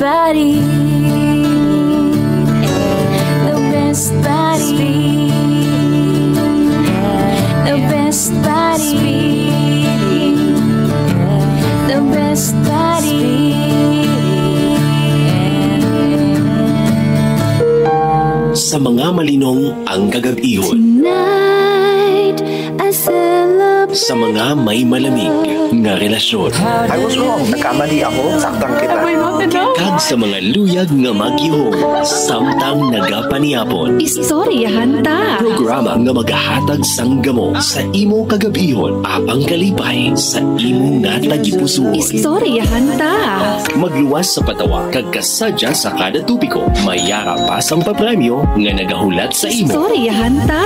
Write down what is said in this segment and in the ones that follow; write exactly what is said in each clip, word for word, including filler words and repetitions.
Buddy. The best buddy. The best buddy. The best buddy. Sa mga malinong ang kagab-ihon. Tonight, I celebrate. Sa mga may malamig nga relasyon. I was wrong. Nagkamali ako. Saktan kita. Kag sa mga luyag nga magihom samtang nagapanihapon. Istoryahan ta. Programa nga magahatag sang gamo sa imo kagab-ihon apang kalipay sa imo nga tagipusoon. Istoryahan ta. Magluwas sa patawa kag kasadya sa kada topiko. May yara pa sang papremyo nga nagahulat sa imo. Istoryahan ta.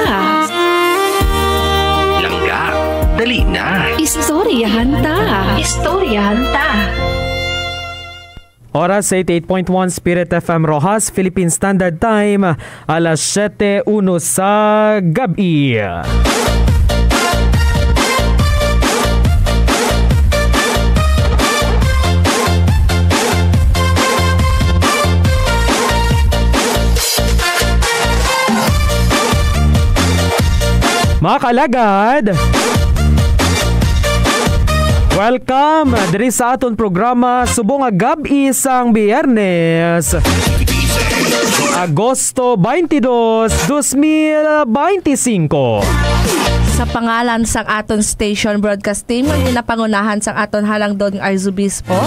Langga, dali na. Istoryahan ta. Istoryahan ta. Oras eighty-eight point one Spirit F M Roxas, Philippine Standard Time, alas siyete uno sa gabi. Mga kaalagad, welcome diri sa aton programa subong nga gab-i sang Biyernes, Agosto twenty-two, twenty twenty-five. Sa pangalan sang aton station broadcast team nga ginapangunahan sang aton halangdon nga Arzobispo,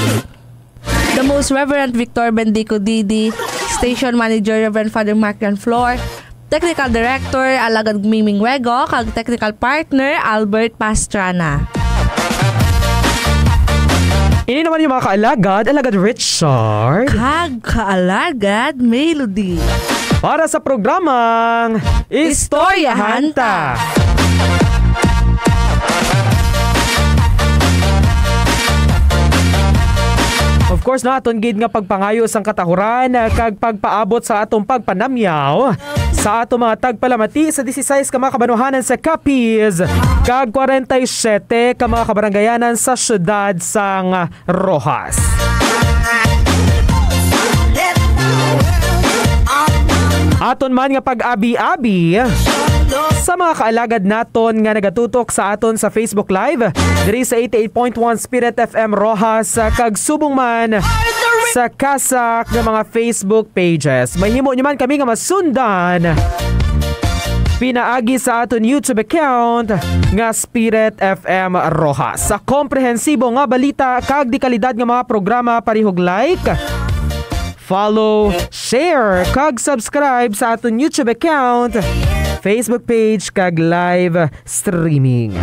the Most Reverend Victor Bendico D D, Station Manager Reverend Father Mark Flor, Technical Director Alagad Miming Rego, kag Technical Partner Albert Pastrana. Ini naman yung mga kaalagad, Alagad Richard. Kag kaalagad Melody. Para sa programang Istoryahan Ta. Of course, no, aton gid nga pagpangayo sang katahuran, ah, kag pagpaabot sa atong pagpanamyaw sa atong mga tagpalamati sa disisais ka mga kabanwahanan sa Capiz kag kwarenta y siyete ka mga kabarangayanan sa siyudad sang Roxas. Aton man nga pag-abi-abi sa mga kaalagad naton nga nagatutok sa aton sa Facebook Live diri sa eighty-eight point one Spirit F M Roxas, ah, kag subong man sa CASAC nga mga Facebook pages. Mahimo nyo man kami nga masundan pinaagi sa aton YouTube account nga Spirit F M Roxas. Sa komprehensibo nga balita kag di kalidad nga mga programa, parihog like, follow, share, kag subscribe sa aton YouTube account, Facebook page, kag live streaming.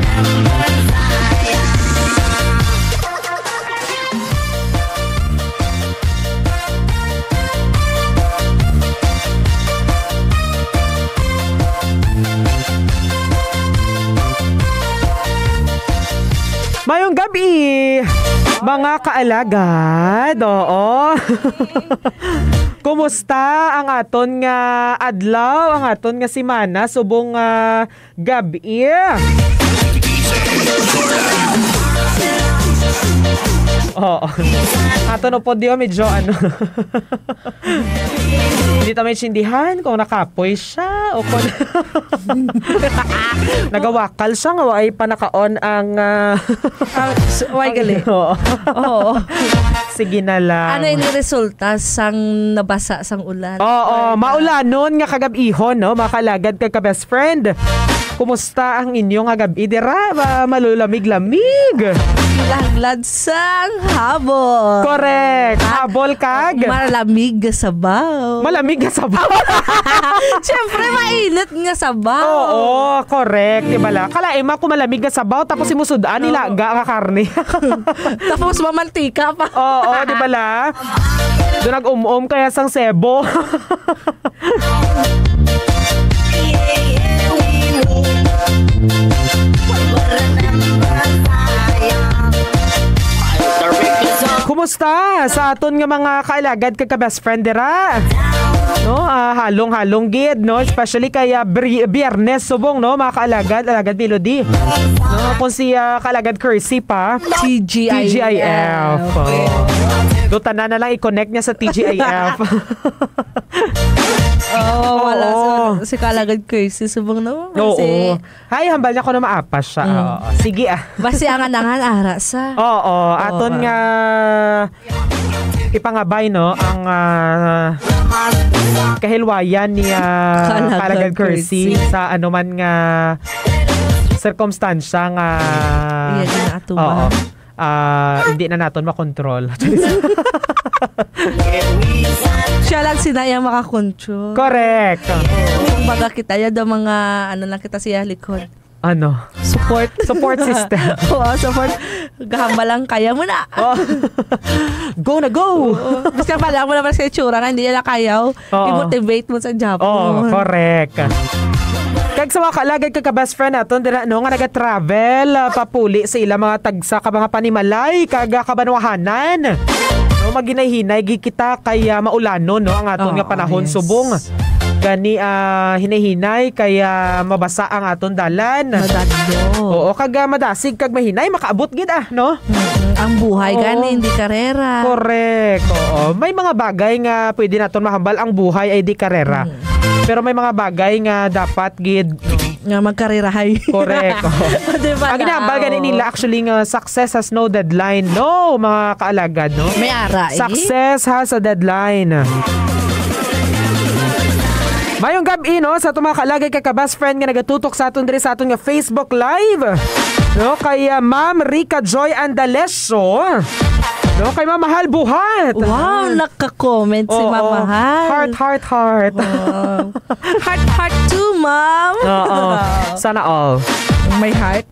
Mayong gabi, mga kaalagad. Oo. Kumusta ang aton nga adlaw, ang aton nga semana, subong, ah, gabi? Oo. Aton upod, di ba, medyo ano. Hindi ta maintindihan kung nakapoy siya o kung nagawakal siya nga way pa naka-on ang, ah, Ah, s-, way gali. Oo. Oo. Sige na lang. Ano yung resulta sang nabasa sang ulan? Oo, or na- maulanon nga kagab-ihon, no? Mga kaalagad kag ka-best friend. Kumusta ang inyo nga gab-i dira? Ma-, malulamig-lamig. Kilaglad sang habol. Correct. Ah, habol kag malamig nga sabaw. Malamig nga sabaw. Siyempre, mainit nga sabaw. Oo, correct. Di ba la? Kalain mo ako malamig nga sabaw, tapos imusud-an, Oo. nilaga nga karne. Tapos mamantika pa. Oo, di ba la? Doon nag-um-um kaya sang sebo. Kumusta sa aton nga mga kaalagad kag ka-best friend dira? No, ah, halong-halong gid, no? Especially kay, ah, bri-, Biyernes subong, no, mga kaalagad, alagad Melody. No, kung si, ah, kaalagad Cursi pa, T G I F. T G I F. Oh. Do, tanan na lang i-connect niya sa T G I F. Oh, wala. Oo. Si, si kaalagad Cursi subong, no? Oo. Kasi Hay, hambal niya ko na maapas siya. Mm. Oo. Sige, ah. Basi ang anangan ara sa. Oo, aton Oo. nga ipangabay, no, ang, ah, kahilwayan ni, ah, Kalagad Kalagad Cursi Cursi. Sa anuman nga sirkumstansya nga Iya, di na atuman. Oo. Ah, hindi na naton makontrol. Siya lang sina iya makakontrol. Correct. Kumbaga kita, ya daw mga, ano lang kita siya likod. Ano? Support. Support system. Oo, support. Gahamba lang kaya mo na. Oh. Go na, go! Oo. Basta pala mo naman sa itsura na, hindi niya nakayaw. Oo. I-motivate mo sa Japon. Oo, correct. Kag sa mga kaalagad kag ka-best friend naton dira, no, nga naga-travel, ah, papuli sa ila mga tagsa ka mga panimalay kag, ah, kabanwahanan. No, maghinay-hinay gid kita kay, ah, maulanon, no, ang aton nga Oo, panahon yes. subong. Gani, ah, hinay-hinay kay, ah, mabasa ang aton dalan. Madadlo. Oo, kag, ah, madasig kag mahinay makaabot gid, ah, no? Mm, ang buhay Oo. gani, hindi karera. Correct. Oo. May mga bagay nga pwede naton mahambal. Ang buhay ay di karera. Mm. Pero may mga bagay nga dapat gid Nga magkarerahay. Correct. Oo. Di ba Ang ginahambal na? gani Oo. nila, actually, nga success has no deadline. No, mga kaalagad, no? May ara, eh. Success has a deadline. Mayong gab-i, no, sa atong mga kaalagad kag ka-best friend nga nagatutok sa aton diri sa aton nga Facebook Live. No, kay, ah, Ma'am Rica Joy Andalesio. No, kay Ma'am Mahal Buhat. Wow, naka-comment si Oo. Ma'am Mahal. Heart, heart, heart. Wow. Heart, heart too, ma'am. Oo. Sana all. May heart.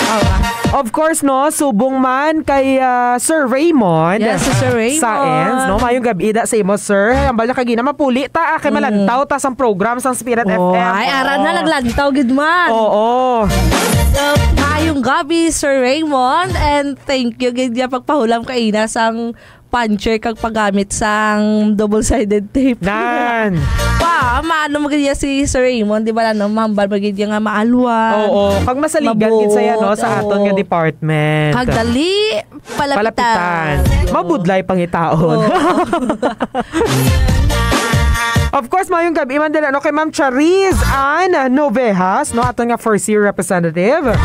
Oo, ah. Of course, no, subong man kay, ah, Sir Raymond. Yes, si Sir Raymond. Saenz, no? Mayong gab-i da sa imo, sir. Ay, ang bala kagina, mapuli ta, ah, kay Mm. malantaw ta sang program sang Spirit Oh, F M. ay, ara na, Oo. naglantaw gid man. Oo. Mayong gabi, Sir Raymond, and thank you gid niya pagpahulam kaina sang puncher kag paggamit sang double-sided tape. Nan. Pa, maano mo gid niya si Sir Raymond, di ba, ano, mahambal mo gid niya nga maalwan. Oo, kag masaligan gid saya, no, Mabuot, sa aton nga oo. department. Kag dali, palapitan. Palapitan. Oo. Mabudlay pangitaon. Oo. Of course, mayong gab-i man din, ano, kay Ma'am Chariz Ann Novejas, no, aton nga first year representative.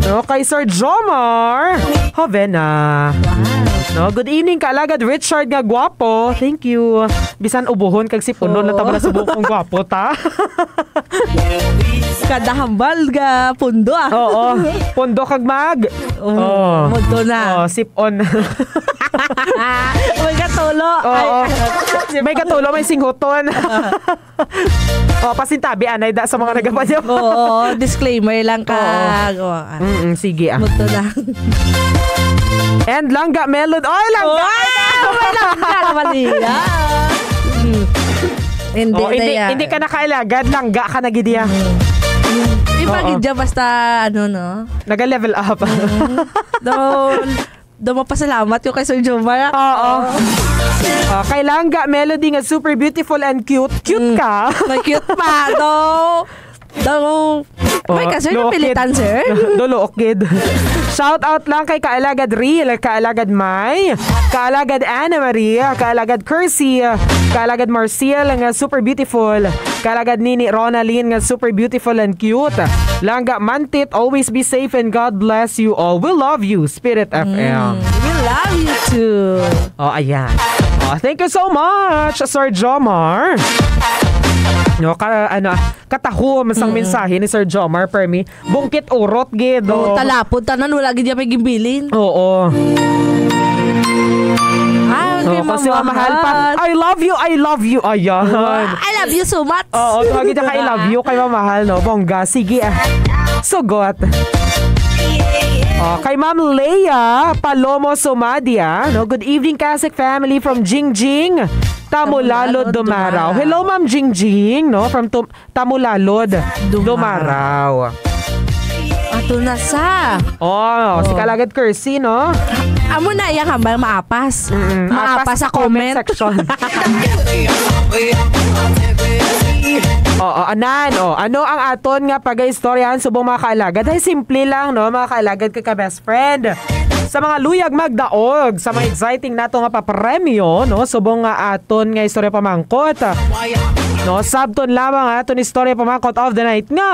No, kay Sir Jomar Jovena. Wow. No, good evening, kaalagad Richard nga gwapo. Thank you. Bisan ubuhon kag sipunon lang ta Oh. bala subong kung gwapo ta. Kada hambal nga pundo, ah. Oo. Pundo kag mag. Oh, Oh. mundo na. Oh, sip-on. May katulo. Oo. Ay. May katulo, may singhuton. Oh, pasintabi, anay da sa mga nagapanyap. Oo, disclaimer lang ka. Oo. Oo, ah. Mm-mm, sige, ah. Mundo lang. And Langga Melod. Oy, Langga! Wow! May Langga naman niya. Mm. Hindi Oh, na hindi, yan. hindi ka na kailagad, langga ka na gid iya. Mm. Iba Oo. gid dyan, basta, ano, no? Naga-level up. Mm. Daw, daw mapasalamat ko kay Sir Jomar, ah. Oo. Oh, kay Langga Melody nga super beautiful and cute. Cute Mm. ka. May cute pa, no? Daw, may Oh, ka, sir, look napilitan, it. sir? Dolo, okay. Shout out lang kay Kaalagad Real, Kaalagad May, Kaalagad Anna Marie, Kaalagad Cursi, Kaalagad Marcel nga super beautiful, Kaalagad Nini Ronalyn nga super beautiful and cute. Langga Mantit, always be safe and God bless you all. We love you, Spirit F M. Mm, we love you too. Oh, ayan. Oh, thank you so much, Sir Jomar. No, ka, ano, katahom sang Mm-mm. mensahe ni Sir Jomar, permi. Bungkit urot gid, Oh, oh. talapod tanan, wala gid niya may gimbilin. Oo. Ah, kay Oh, kasi Mama mamahal pa. Mahal. I love you, I love you. Ayan. Wow, I love you so much. Oo, tawag niya ka, "I love you" kay Mama Mahal, no? Bongga. Sige, ah. Sugot. Oh, kay Ma'am Leia Palomo Sumadia, no? "Good evening, Kasik family from Jingjing, Tamulalod, Tamulalod, Dumarao." Dumarao. Hello, Ma'am Jingjing, no? From Tum-, Tamulalod, Dumarao. Dumarao. Ato na sa. Oh, si Oh. Kalagad Cursi, no? Amo na iyang hambal, maapas. Mm, Maapas sa comment. Section. Oo, anan, oh. Ano ang aton nga pagaistoryahan subong mga kaalagad? Ay, simple lang, no, mga kaalagad, kag ka-best friend. Sa mga luyag magdaog sa mga exciting nato nga papremyo, no, subong nga aton nga istorya pamangkot. No, sabton lamang ang aton istorya pamangkot of the night nga.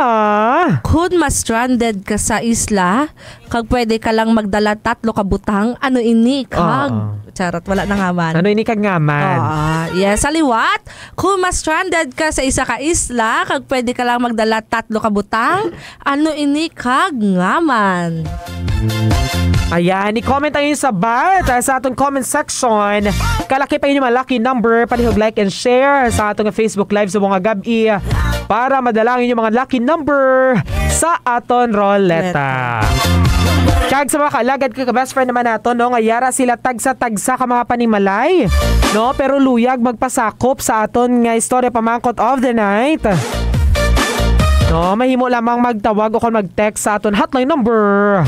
Kung ma-stranded ka sa isla, kag pwede ka lang magdala tatlo ka butang, ano ini kag? Oo. Charot, wala na nga man. Ano ini kag nga man? Ah, yes, sa liwat, kung ma-stranded ka sa isa ka isla, kag pwede ka lang magdala tatlo ka butang, ano ini kag nga man? Ayan, i-comment ang inyong sabat, ah, sa atong comment section. Kalaki pa inyo mga lucky number, palihog like and share sa atong Facebook Live sa mga gabi para madala ang inyong mga lucky number sa aton roleta. Kag sa mga kaalagad kag best friend naman nato, no, nga yara sila tagsa-tagsa ka mga panimalay, no, pero luyag magpasakop sa aton nga istorya pamangkot of the night. No, mahimo lamang magtawag o kon mag-text sa aton hotline number,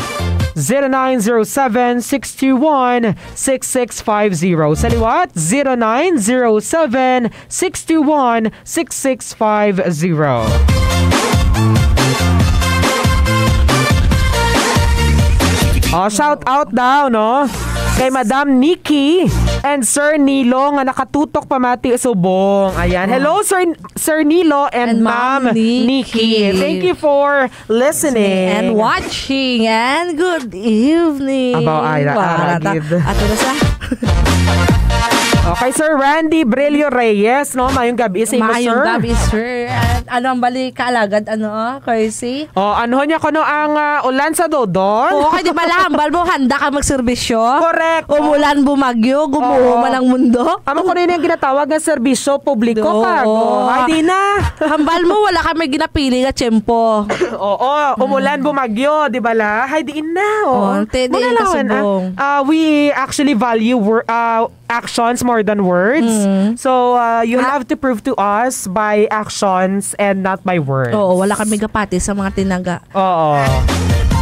zero nine zero seven, six two one, six six five zero. Sa liwat, zero nine zero seven, six two one, six six five zero. Oh, shout out daw, no? Kay Madam Nikki and Sir Nilo nga nakatutok pamati subong. Ayan. Hello, Sir Sir Nilo and, And Ma'am Ma'am Nikki. Nikki. Thank you for listening. And watching. And good evening. Abaw, ay, ra- Wala ara, ta- gid. Ato na sa. Okay, Sir Randy Brillo Reyes, no? Mayong gabi sa imo, Mayong sir. gabi, sir. And ano ang bali kaalagad, ano, Cursi? Oh, ano niya kuno ang ah, ulan sa Dodon? Oo, kay di ba lang, hambal mo, handa ka magserbisyo? Correct. Umulan, bumagyo, gumuho Oo. man ang mundo. Amo ko rin yung ginatawag nga serbisyo publiko Oo. ka. Ay, di na. Hambal mo, wala ka may ginapili nga tiyempo. Oo, umulan, bumagyo, di ba la? Ay, di na. Oh. Oh, te, di Muna ka lang, subong. ah, ah, we actually value wor- ah, actions more than words. Mm. So, uh, you Wala- have to prove to us by actions and not by words. Oo, wala kami gapati sa mga tinaga. Oo.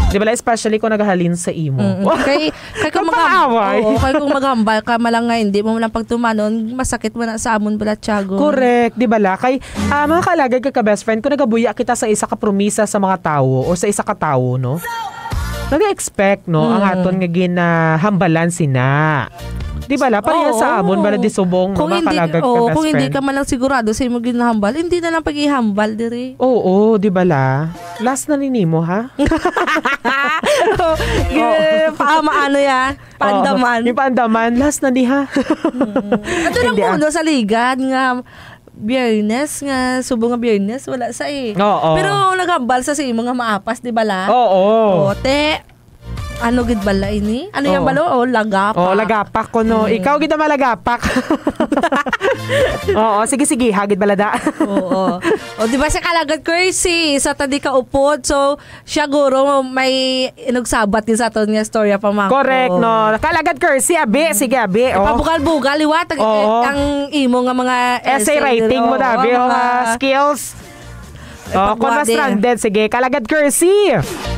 Di ba la, especially kung naghahalin sa imo. Mm-mm. Kay, kay kung Kung magham- pang-away. Oo, kay kung maghambal ka, malangay, hindi mo lang pagtumanon, masakit mo na sa amon bala tiyago. Correct, di ba la? Kay, ah, mga kalagad ka, ka-best friend, kung nagabuya kita sa isa ka promisa sa mga tawo o sa isa ka tawo, no? Nag-expect, no, ang Mm. aton nga ginahambalan sina. Di ba la? Pareha Oo. sa amon, bala di subong, no, Kung mga hindi, kalagad ka, oo, best kung hindi friend. ka man lang sigurado sa imong ginahambal, hindi na lang pag-ihambal diri. Oo, di ba la? Last na ni nimo, ha? Gina- pa, maano yan? Pandaman. Oo, yung pandaman, last na ni, ha? Ato lang Hindi, ah. Kuno sa ligad nga Biyernes nga, subo nga Biyernes, wala sa eh. Oo. Pero naghambal sa sa imo nga maapas, di ba la? Oo. O, te, ano gid bala ini? Ano yung Oo. balo? O, lagapa. Oh, lagapak ko, no. Mm. Ikaw gid ang malagapak. Oo, sige, sige, hagid balada. Oo. O, di ba si Kalagad Cursi, sa tadi ka upod, so, siya guro may inugsabat din sa aton nga storya pa, Mako. Correct, no. Kalagad Cursi, abi. Sige, abi. Oh. Pabugal-bugal, liwat, ang, Oo. ang imo nga mga Essay writing mo, dito, dabi, mga oh, mga skills. Oh, kung mas pagwade. Stranded, sige. Kalagad Cursi,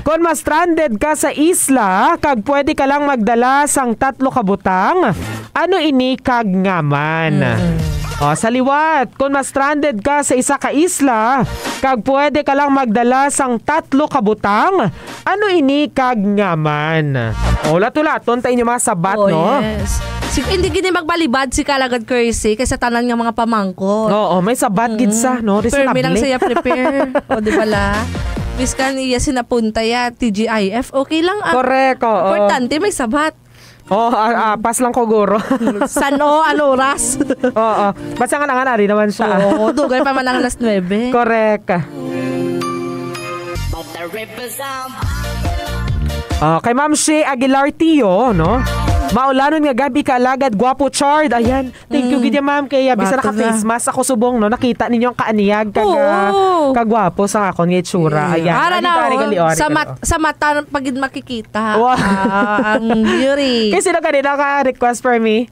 kung mas stranded ka sa isla, kag pwede ka lang magdala sang tatlo ka butang, ano ini kag ngaman? Mm. Oh, sa liwat, kung mas stranded ka sa isa ka isla, kag pwede ka lang magdala sang tatlo ka butang, ano ini kag ngaman? Oh, lat-ulaton ta inyo mga sabat, Oh, no? Yes. Si, hindi gini magbalibad si Kalagad Cursi kaysa tanan nga mga pamangko. Oo, may sabat gid sa, no? Permi lang Reasonable. Siya prepare. O, di ba la? Biskan iya sinapunta ya, T G I F, okay lang. Ah, Correct, oo. Importante, may sabat. Oh, ah, ah, pas lang ko, guro. San o, ano oras? Oo. Basta nga nanganari naman siya. Oo, dugay pa man ang alas nuebe. Correct. But the ripples of Ah, kay Ma'am Shea Aguilar Tio, no? Maulanon nga gabi, Kalagad, gwapo, chard. Ayan. Thank you, Mm. gid, ma'am. Kaya bisa Bato naka-face na. mask ako subong, no? Nakita ninyo ang kaaniyag kag, Oo. ah, kagwapo sa akon nga itsura. Ayan. Ara Ano na, tayo oh, gali, oh, sa, gali, mat, oh. Sa mata, pagid makikita. Wow. Ah, ang beauty. Kasi sino kanina ka-request for me?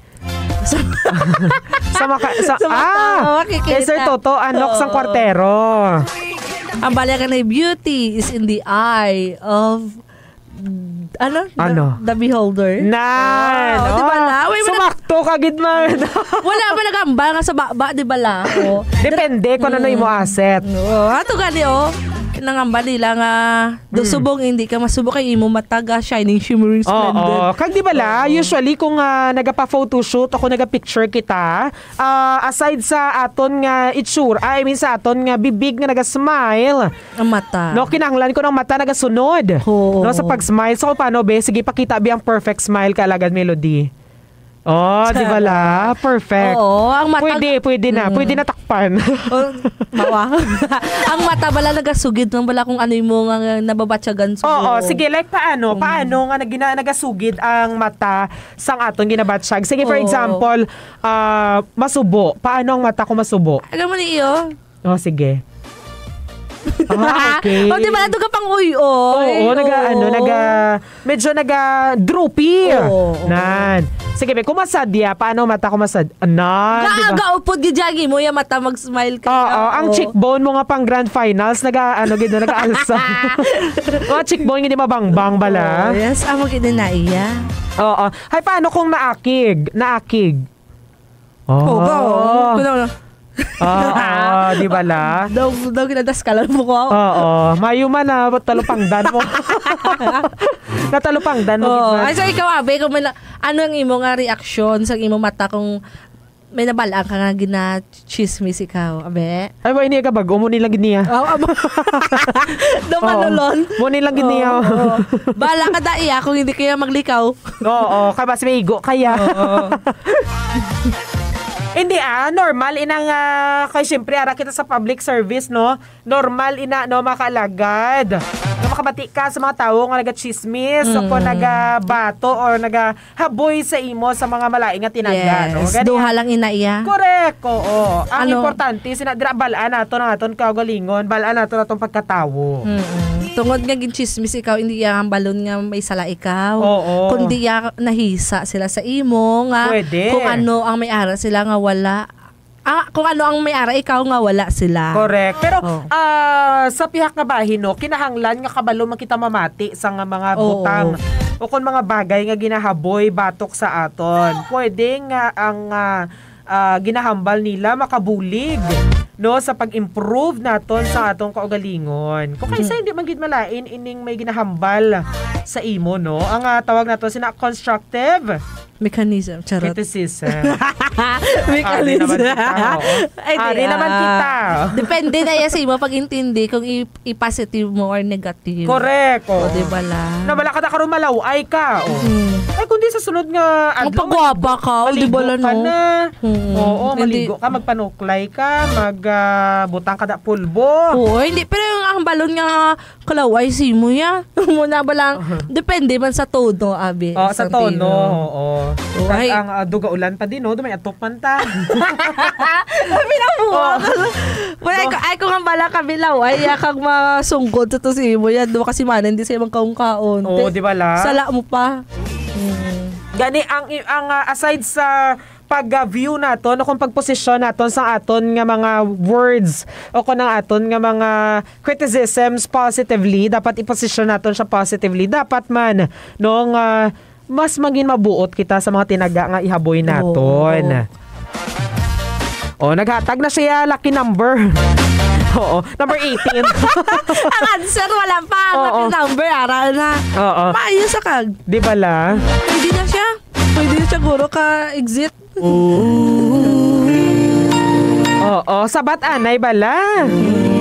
Sa maka, sa, Sa mata, ah, makikita. Kay Sir Toto, anok Oo. sang kwartero. Ang bala ka na, beauty is in the eye of Ano? The, Ano? the beholder? Nan! Oh, di ba Oh, la? Uy, wala sumakto ka gid man. Wala man nagambal nga sa baba, di ba la? Oh. Depende kung ano Mm. imo asset. Oo, ato gani, oh. Nangambal nila nga do Mm. subong, hindi ka masubo kay imo mata ga shining, shimmering, Oo, splendid. Kag di ba la, Oo. usually kung, ah, nagapa-photoshoot ako, naga-picture kita, ah, aside sa aton nga itsura, I mean sa aton nga bibig nga naga-smile, Ang mata. No, kinahanglan ko ng mata nagasunod. Oo. No, sa pag-smile. So, paano, be? Sige, pakita, be, ang perfect smile ka, Alagad Melody. Oh, di ba la? Perfect. Oo, ang mata Pwede, pwede na. Mm. Pwede na takpan. Oh, bawa. Ang mata bala nagasugid lang bala kung ano yung mga nababatyagan siguro. Oo, sige, like paano? Mm. Paano nga nagina-, nagasugid ang mata sang aton ginabatsyag? Sige, for Oo. example, ah, masubo. Paano ang mata ko masubo? Alam mo niyo? Oh, sige. Ah, okay. Oh, di ba? Ito ka pang uy-oy. Oo, naga, ano, Oo. naga, medyo naga droopy. Oo, oo. Nan. Sige, be, kung masadya, paano mata ko masad-, nan, di ba? Gaaga upod gid jagi mo, ya mata mag-smile ka Oo, na. ang Oo. cheekbone mo nga pang grand finals, naga, ano, gid, nagaalsa. Mga cheekbone, hindi mabangbang bala. Oo, yes, amo gid na iya. Oo. Hay, paano kung naakig? Naakig. Oh. Oh, ba, oh. Kuno, kuno. Ah, ah, di ba la? Daw, daw kinadaskalan mo ko. Oo. Mayo man na talupangdan mo. Natalupangdan mo, Oo. gid man. Ay, so ikaw, Abe, kung may na, ano ang imo nga reaksyon sa imo mata kung may nabalaan ka nga gina-chismis ikaw, Abe? Ay, wa, ini ka bag-o mo nilang giniya. Oh, amo. Daw Oo. manulon. Mo nilang giniya. Oo, oo. Bala ka da iya kung hindi kaya maglikaw. Oo, kay mas may igo kaya. Oo. Hindi, ah, normal inang, ah, kay siyempre, ara kita sa public service, no? Normal ina, no, mga kaalagad. Nga makabati ka sa mga tawo nga nagachismis o kung Mm. nagabato or nagahaboy sa imo sa mga malain nga tinaga, no? Yes, Gani, duha lang ina iya. Correct, oo. Ang Ano? importante, sina-, dira, balaan nato ang aton kaugalingon, balaan nato ang atong pagkatawo. Mm-mm. Tungod nga ginchismis ikaw, hindi iya ang balon nga may sala ikaw. Oo. Kundi iya nahisa sila sa imo nga Pwede. kung ano ang may ara sila nga wala. Ah, kung ano ang may ara ikaw nga wala sila. Correct. Pero, Oh. ah, sa pihak nga bahin, no, kinahanglan nga kabalo man kita mamati sa nga mga Oo. butang o kung mga bagay nga ginahaboy batok sa aton. Pwede nga ang, ah, ah, ginahambal nila makabulig, no, sa pag-improve naton sa atong kaugalingon. Kung kaysa Mm. hindi man gid malain ining may ginahambal sa imo, no? Ang, ah, tawag nato sina constructive Mechanism, charot. criticism. Mechanism. Ari naman kita, oo. Ay, di, Ari naman ah, kita. depende na yan sa imo pag-intindi kung i-, i-positive mo or negative. Correct, O, oo. di ba lang? Nabala ka na karon, malaway ka, oh. Mm. Ay, kundi sa sunod nga Ang adlaw, pagwapa ka, o, di ba maligo lang, ka no? na. Mm. Oo, Hindi. maligo ka, magpanuklay ka, mag, ah, butang ka da pulbo. Oo, hindi. Pero yung ang balon nga kalaway, simo ya. Muna ba lang? Aha. Depende man sa tono, abi. Oh, sa Sa tono, tino. oo. Oo, Kag ay. ang, ah, duga ulan pa din, no? Dumay atop man ta. Pinabuha Oh. ka lang. Wala, ay, Do- ko, ay, kung ang bala ka, bilaw, ay, ya, kag masungkod sa to si imo yan. Duwa kasi man, hindi siya magkaon-kaon. Oo, Te, di ba la? Sala mo pa. Mm. Gani, ang, ang, ah, aside sa pag-view naton o kung pagposisyon naton sa aton nga mga words o kung ang aton nga mga criticisms positively, dapat iposisyon naton siya positively. Dapat man, no, nga mas maging mabuot kita sa mga tinaga nga ihaboy Oo. naton. Oh, naghatag na siya lucky number. Oo, number eighteen. Ang answer, wala pa. Ang Oo. lucky number, aral na. Oo. Maayos sa kag. Di ba la? Pwede na siya. Pwede na siya, guro, ka-exit. Oo, sabat anay bala.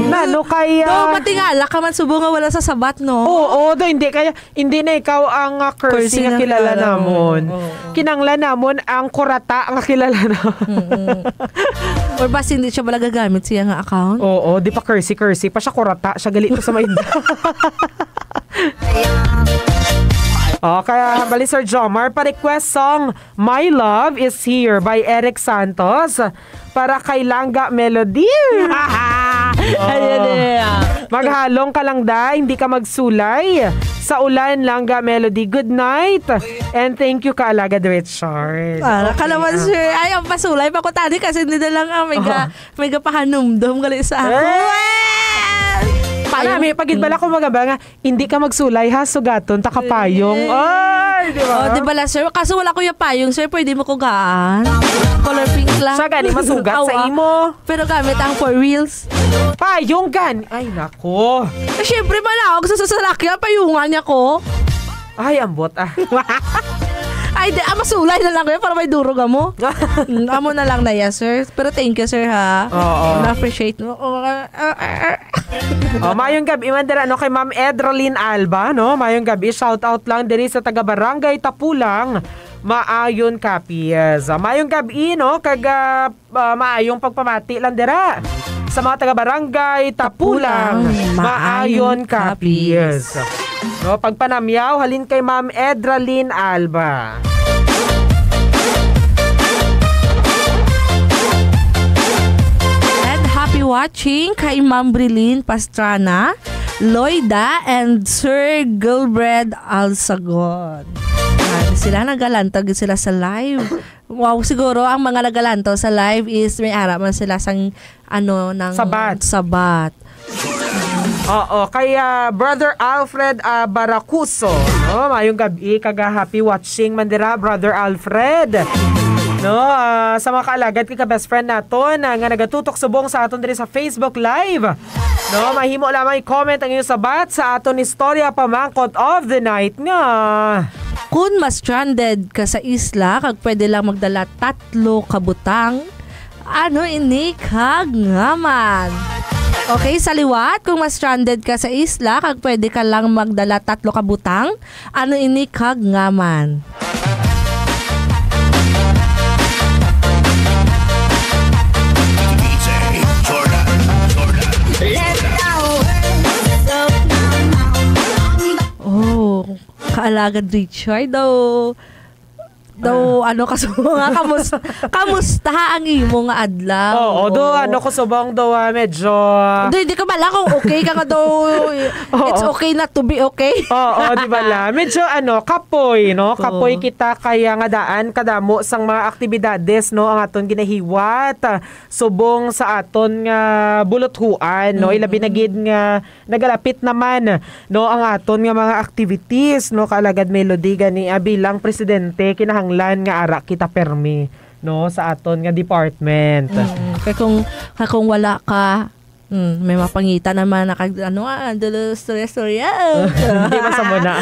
Nano kaya? Do, matingala ka man subo nga wala sa sabat, no? Oo, do, hindi kaya, hindi na ikaw ang, ah, Cursey Cursey nga nga kilala kilala namon. mo. Oo. Kinanglan namon ang kurata nga kilala namon. Mm-mm. Or basi hindi siya bala gagamit siya nga account? Oo, di pa Cursey, Cursey pa siya, kurata siya, gali pa sa may Oh, kaya bali, Sir Jomar, pa-request song My Love Is Here by Eric Santos para kay Langga Melody. Ayan eh. Maghalong ka lang da, hindi ka magsulay. Sa ulan, Langga Melody. Good night. And thank you, Kaalagad Richard. Para ka Okay, naman, ah. sir. Ay, ang pasulay pa ko tani kasi hindi na lang ang may ga-, Aha. may gapahanumdom gali sa ako. Eh! Eh! Payong. Nami, pagid bala ko magaba nga, hindi ka magsulay ha, sugaton, ta ka payong. Eh. Ay, di ba? Oh, di bala, sir? Kaso wala ko yung payong, sir. Pwede mo ko gaan. Color pink lang. Siya gani, masugat sa Awa. imo. Pero gamit ang for reals. Payong gan. Ay, nako. Eh, syempre, malawag sa sasalakyan. Payungan niya ko. Ay, ambot ah. Ay, di, ah, masulay na lang kayo para may durog amo. Mm, amo na lang na, yes, sir. Pero thank you, sir, ha. Oo. Na-appreciate mo. Oh, ah, ah, ah, ah. Oh, mayong gabi man dira, no, kay Ma'am Edralyn Alba, no? Mayong gabi, shout out lang diri sa taga Barangay Tapulang, Maayon, Capiz. Ah, mayong gabi, no, kag, ah, ah, maayong pagpamati lang dira sa mga taga Barangay Tapulang, Tapulang, Maayon, Maayon, Capiz. Capiz. No, pagpanamyaw halin kay Ma'am Edralyn Alba. And happy watching kay Ma'am Brilin Pastrana, Loida, and Sir Gilbert Alsagon. Yan, sila nagalantog sila sa live. Wow, siguro ang mga nagalantaw sa live is may ara man sila sang, ano, ng Sabat. Sabat. Oo, kay, ah, Brother Alfred, ah, Baracuso, no? Mayong gabi, kag, ah, happy watching man dira, Brother Alfred. No, ah, sa mga kaalagad kay ka best friend naton, ah, nga nagatutok subong sa aton diri sa Facebook Live. No, mahimo lamang i-comment ang iyong sabat sa aton istorya pamangkot of the night nga Kun ma-stranded ka sa isla, kag pwede lang magdala tatlo ka butang, ano ini kag ngaman? Okay, sa liwat, kung ma-stranded ka sa isla, kag pwede ka lang magdala tatlo ka butang, ano ini kag ngaman? Oh, Kaalagad Richard, daw, daw, Ah. ano, kaso nga, kamus-, kamusta ang imo nga adlaw? Oo, do, Oo. ano, kusubong do, ah, medyo, ah, Do, hindi ka bala kung okay ka nga daw, Oo. it's okay not to be okay. Oo, di ba la? Medyo, ano, kapoy, no? Oo. Kapoy kita kaya nga daan kadamo sang mga aktibidades, no, ang aton ginahiwat, ah, subong sa aton nga buluthuan, no? Ilabi na Mm. gid nga nagalapit naman, no, ang aton nga mga activities, no, Kaalagad Melody, gani, ah, bilang presidente, kinahanglan nga ara kita permi, no, sa aton nga department. Mm, kay kung, kay kung wala ka, mm, may mapangita naman na kag, ano, ah, dulo, storya-storya. Hindi man sa muna.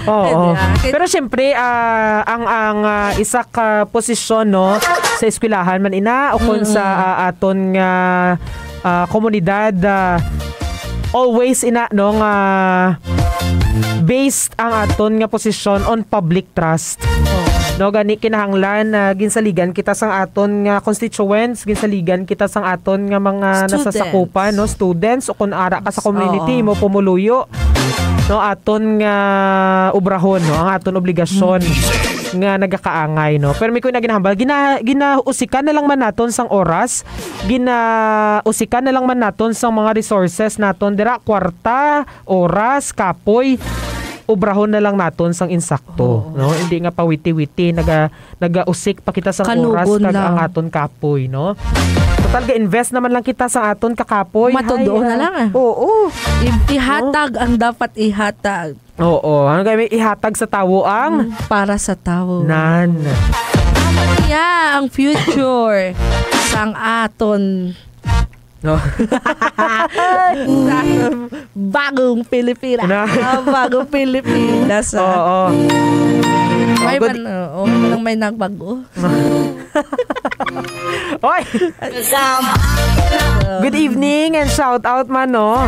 Oo. Hindi, ah, kay Pero syempre, ah, ang, ang, ah, isa ka posisyon, no, sa eskwelahan man ina o kung sa, Mm-mm. ah, aton nga, ah, komunidad, ah, always ina, no, nga based ang aton nga posisyon on public trust. Oh. No, gani kinahanglan na ginsaligan kita sang aton nga constituents, ginsaligan kita sang aton nga mga Students. nasasakupan, no, students, o kung ara ka sa community, Oo. mo pumuluyo, no, aton nga obrahon, no, ang aton obligasyon Mm. nga nagakaangay, no. Pero may ko na ginahambal, gina-, ginausikan na lang man naton sang oras, ginausikan na lang man naton sang mga resources naton dira, kwarta, oras, kapoy, obrahon na lang naton sang insakto, Oo. no? Hindi nga pawiti-witi, naga-, nagausik pa kita sang oras Kanugon kag lang. ang aton kapoy, no? Total, ga-invest naman lang kita sa aton kakapoy. Matundo Hay, na ah. lang, ah. Oo. I-, ihatag ang dapat ihatag. Oo. Ano kaya may ihatag sa tawo ang Mm, para sa tawo. Nan. Tama niya ang future sang aton No? Sa bagong Pilipinas. Na- Ah, bagong Pilipinas, ah. Oo. May Oh, good man, oo, walang may nagbago. Oy! Good evening and shout out man, no?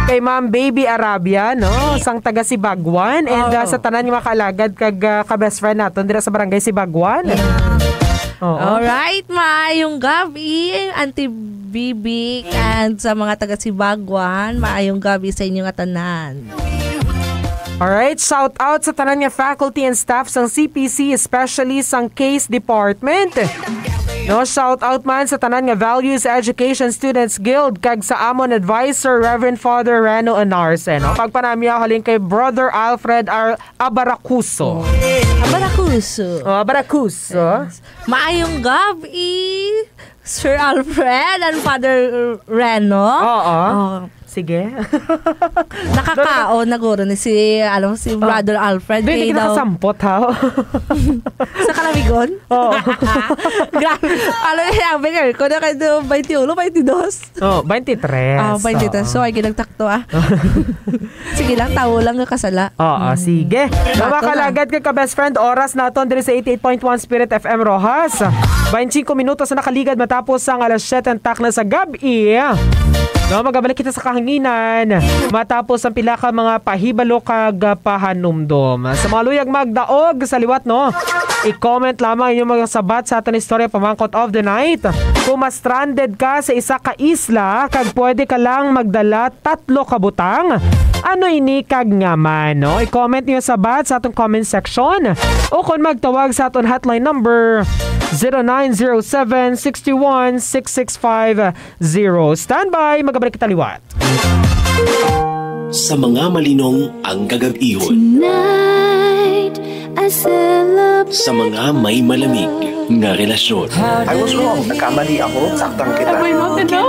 Kay Ma'am Baby Arabia, no? Sang taga Sibagwan. And, ah, Oo. sa tanan nga mga kaalagad kag, ah, ka-best friend naton dira sa Barangay Sibagwan. Yeah. Oo. Alright, maayong gabi, Auntie Bibi, and sa mga taga Sibagwan, maayong gabi sa inyo nga tanan. Alright, shout out sa tanan nga faculty and staff sang C P C, especially sang case department. No, shout out man sa tanan nga Values Education Students Guild kag sa amon advisor, Reverend Father Reno Anarse, no? Pagpanamyaw halin kay Brother Alfred R. Abaracuso. Abaracuso. Oh, Abaracuso. Yes. Maayong gabi, Sir Alfred and Father Reno. Oo. Oh, Sige. Nakakaon na guro ni si, alam, si Oh. Brother Alfred. Di, di kay daw nakasampot, ha? Sa Kalamigon? Oo. Grabe. Alam niya, ang bigay ko na kayo twenty-one, twenty-two. Oh, twenty-three. Ah, twenty-three. Oo. So, ay ginagtakto, ah. Sige lang, tawo lang nga kasala. Oo, Mm. sige. Mga Bato na. kalagad kag ka-best friend, oras naton diri sa eighty-eight point one Spirit F M Roxas. Twenty-five minutos na nakaligad matapos ang alas siyete ang takna sa gab-i. No, magabalik kita sa kahanginan matapos ang pila ka mga pahibalo kag, ah, pahanumdom. Sa mga luyag magdaog sa liwat, no, i-comment lamang inyong mga sabat sa aton istorya pamangkot of the night. Kung ma-stranded ka sa isa ka isla kag pwede ka lang magdala tatlo ka butang, ano ini kag ngaa man, no? I-comment niyo sabat sa aton comment section o kon magtawag sa aton hotline number, zero nine zero seven, six two one, six six five zero. Standby, magabalik kita liwat. Sa mga malinong ang kagab-ihon. Tonight, I celebrate Sa mga may malamig nga relasyon. I was wrong. Nagkamali ako. Saktan kita.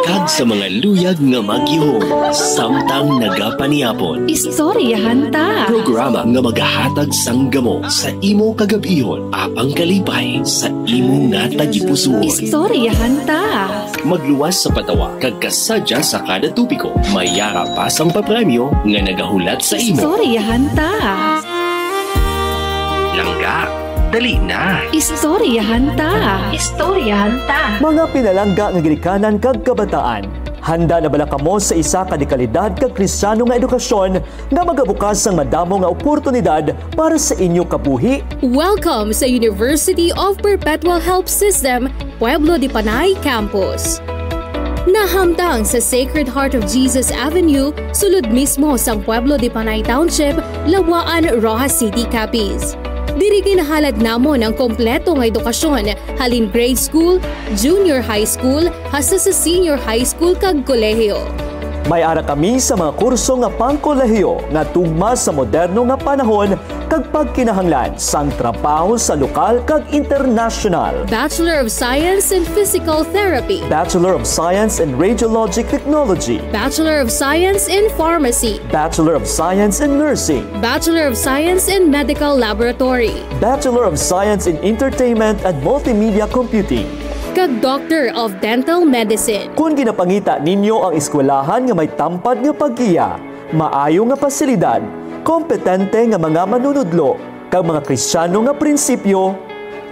Kag sa mga luyag nga magihom samtang nagapaniapon. Istoryahan ta. Programa nga magahatag sang gamo sa imo kagab-ihon, apang kalipay sa imo nga tagipusoon. Istoryahan ta. Magluwas sa patawa kag kasadya sa kada topiko. May yara pa sang papremyo nga nagahulat sa imo. Istoryahan ta. Langga, dali na. Istoryahan ta. Istoryahan ta. Mga pinalangga nga ginikanan kag kabataan, handa na bala kamo sa isa ka dekalidad kag Kristiyano nga edukasyon nga magabukas sang madamo nga oportunidad para sa inyo kabuhi? Welcome sa University of Perpetual Help System, Pueblo de Panay Campus. Nahamtang sa Sacred Heart of Jesus Avenue, sulod mismo sang Pueblo de Panay Township, Labuan, Roxas City, Capiz. Diri ginahalad namon ang kompleto nga edukasyon, halin grade school, junior high school, hasta sa senior high school kag kolehiyo. May ara kami sa mga kurso nga pangkolehiyo nga tugma sa moderno nga panahon kag pagkinahanglan sang trabaho sa lokal kag internasyonal. Bachelor of Science in Physical Therapy. Bachelor of Science in Radiologic Technology. Bachelor of Science in Pharmacy. Bachelor of Science in Nursing. Bachelor of Science in Medical Laboratory. Bachelor of Science in Entertainment and Multimedia Computing. Kag Doctor of Dental Medicine. Kung ginapangita ninyo ang eskwelahan nga may tampad nga paggiya, maayo nga pasilidad, kompetente nga mga manunudlo, kag mga Kristiyano nga prinsipyo,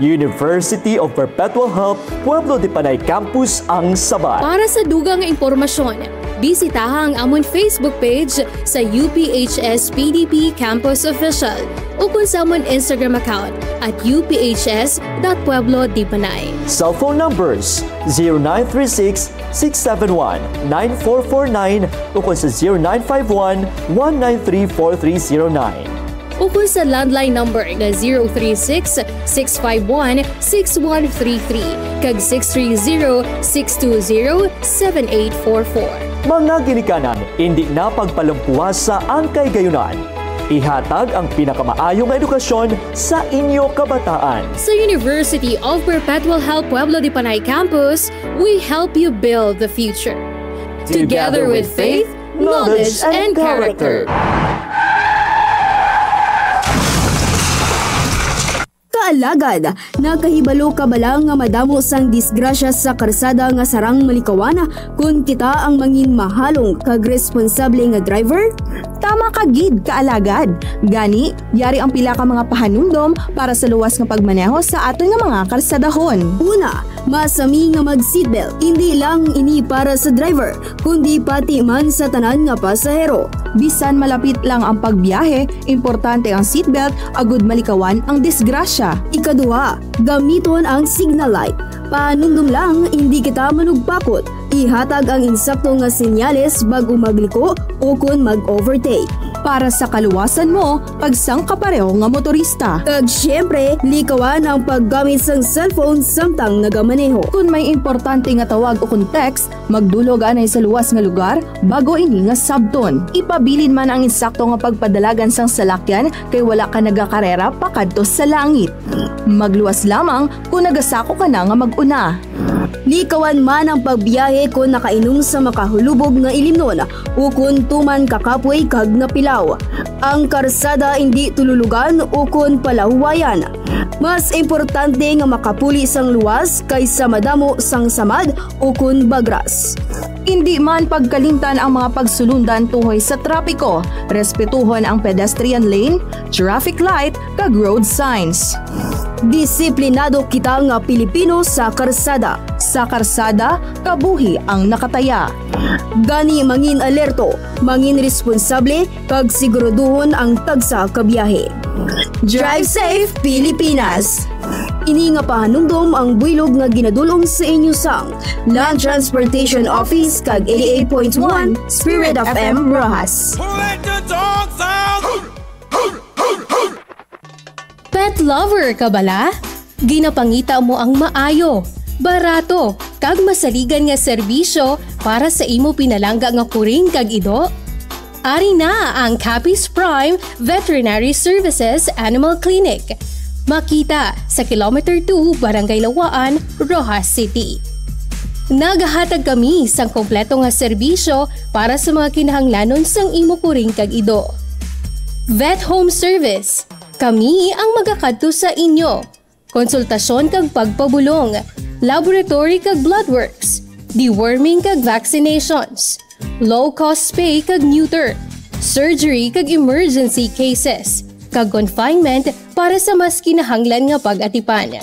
University of Perpetual Help, Pueblo de Panay Campus ang sabat. Para sa dugang nga impormasyon, bisitaha ang amon Facebook page sa U P H S P D P Campus Official ukon sa amon Instagram account at U P H S dot pueblo de panay. Cell phone numbers, zero nine three six, six seven one, nine four four nine ukon sa zero nine five one, one nine three, four three zero nine. Ukon sa landline number nga zero three six, six five one, six one three three kag six three zero, six two zero, seven eight four four. Mga ginikanan, indi na pagpalumpuwasa ang kahigayunan. Ihatag ang pinakamaayo nga edukasyon sa inyo kabataan. Sa University of Perpetual Help Pueblo de Panay Campus, we help you build the future. Together with faith, knowledge, and character. Kaalagad, nakahibalo ka bala nga madamo sang disgrasya sa karsada nga sarang malikawan kon kita ang mangin mahalong kag responsable nga driver? Tama ka gid, kaalagad. Gani, yari ang pila ka mga pahanumdom para sa luwas nga pagmaneho sa aton nga mga karsadahon. Una, masami nga mag-seatbelt. Indi lang ini para sa driver, kundi pati man sa tanan nga pasahero. Bisan malapit lang ang pagbiyahe, importante ang seatbelt agud malikawan ang disgrasya. Ikaduha, gamiton ang signal light. Pahanumdom lang, indi kita manugpakot. Ihatag ang insakto nga senyales bag-o magliko ukon mag-overtake. Para sa kaluwasan mo, kag sang kapareho nga motorista. Kag siyempre, likawan ang paggamit sang cellphone samtang nagamaneho. Kon may importante nga tawag ukon text, magdulog anay sa luwas nga lugar bago ini nga sabton. Ipabilin man ang insakto nga pagpadalagan sang salakyan kay wala ka nagakarera pakadto sa langit. Magluwas lamang kon nagasako ka na nga mag-una. Likawan man ang pagbiyahe kon nakainom sa makahulubog nga ilimnon, ukon tuman ka kapoy kag napilaw. Ang karsada indi tululugan ukon palahuwayan. Mas importante nga makapuli sang luwas kaysa madamo sang samad ukon bagras. Indi man pagkalimtan ang mga pagsulundan tuhoy sa trapiko. Respetuhon ang pedestrian lane, traffic light, kag road signs. Disiplinado kita nga Pilipino sa karsada. Sa karsada, kabuhi ang nakataya. Gani, mangin alerto, mangin responsable, kag siguraduhon ang tagsa ka biyahe. Drive safe, Pilipinas! Ini nga pahanumdom ang buylog nga ginadul-ong sa inyo sang Land Transportation Office kag eighty-eight point one Spirit F M Roxas. Who let the dogs out? Pet lover ka bala? Ginapangita mo ang maayo, barato, kag masaligan nga serbisyo para sa imo pinalangga nga kuring kag ido? Ari na ang Capiz Prime Veterinary Services Animal Clinic. Makita sa Kilometer two, Barangay Lawaan, Roxas City. Nagahatag kami sang kompleto nga serbisyo para sa mga kinahanglanon sang imo kuring kag ido. Vet Home Service, kami ang magakadto sa inyo. Konsultasyon kag pagpabulong, laboratory kag blood works, deworming kag vaccinations, low-cost spay kag neuter, surgery kag emergency cases, kag confinement para sa mas kinahanglan nga pag-atipan.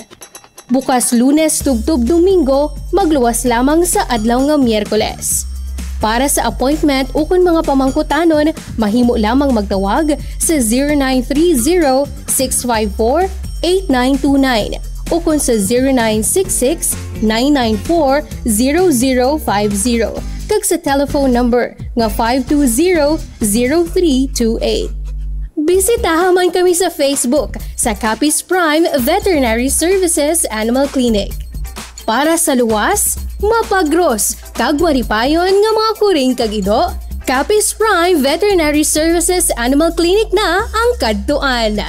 Bukas Lunes tubtob Domingo, magluwas lamang sa adlaw nga Miyerkules. Para sa appointment ukon mga pamangkutanon, mahimo lamang magtawag sa zero nine three zero, six five four, eight nine two nine ukon sa zero nine six six, nine nine four, zero zero five zero kag sa telephone number nga five two zero, zero three two eight. Bisitaha man kami sa Facebook sa Capiz Prime Veterinary Services Animal Clinic. Para sa luwas, mapagros, kag malipayon nga mga kuring kag ido, Capiz Prime Veterinary Services Animal Clinic na ang kadtuan.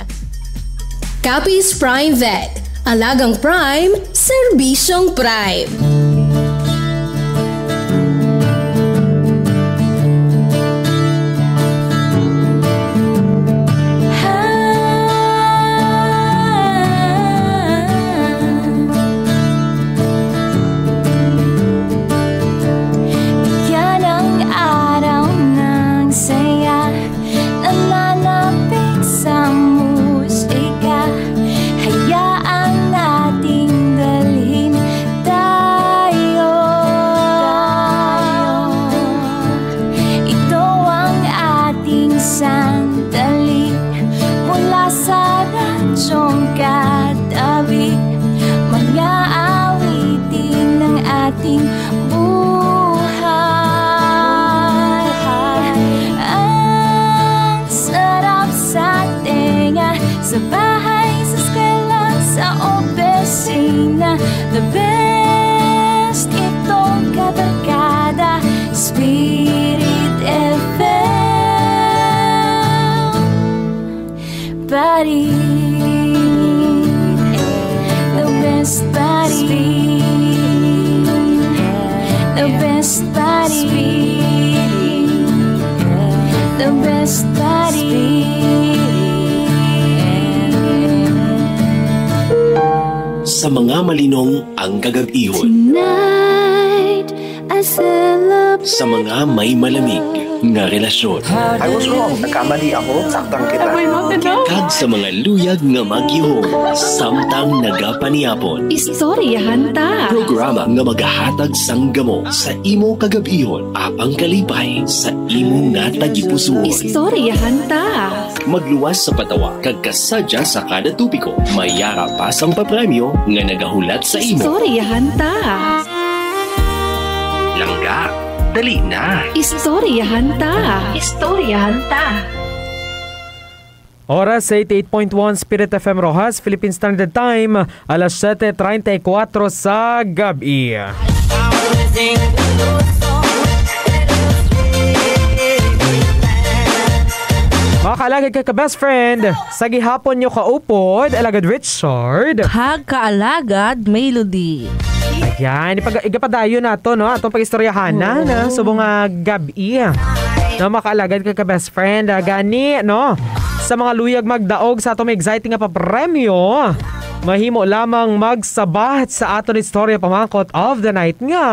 Capiz Prime Vet, alagang prime, serbisyong prime. Yan ang araw ng saya, nananapit sa musika. Hayaan nating dalhin tayo. Ito ang ating sandali mula sa radyong katabi. Mga awitin ng ating buhay. Ang sarap sa tenga, sa bahay, sa eskwela, sa opisina. The best itong kabarkada, Spirit F M pa rin. The best pa rin. The best pa rin. The best pa rin. Sa mga malinong ang kagab-ihon. Tonight, I celebrate. Sa mga may malamig nga relasyon. I was wrong. Nagkamali ako. Saktan kita. Am I not enough? Kag sa mga luyag nga magihom samtang nagapaniapon. Istoryahan ta. Programa nga magahatag sang gamo sa imo kagab-ihon, apang kalipay sa imo nga tagipusoon. Istoryahan ta. Magluwas sa patawa kag kasadya sa kada topiko. May yara pa sang papremyo nga nagahulat sa imo. Istoryahan ta. Langga, dali na. Istoryahan ta. Istoryahan ta. Oras eighty-eight point one Spirit F M Roxas, Philippine Standard Time, alas siyete treinta y cuatro sa gabi. Mga kaalagad kag ka-best friend, sa gihapon nyo kaupod, Alagad Richard. Kag kaalagad Melody. Ayan, ipag-, igapadayon nato, no? Atong pag-istoryahan na, Oo. na subong nga gabi. No, mga kaalagad kag ka-best friend, ah, gani, no? Sa mga luyag magdaog sa atong exciting nga papremyo, mahimo lamang magsabat sa aton istorya pamangkot of the night nga.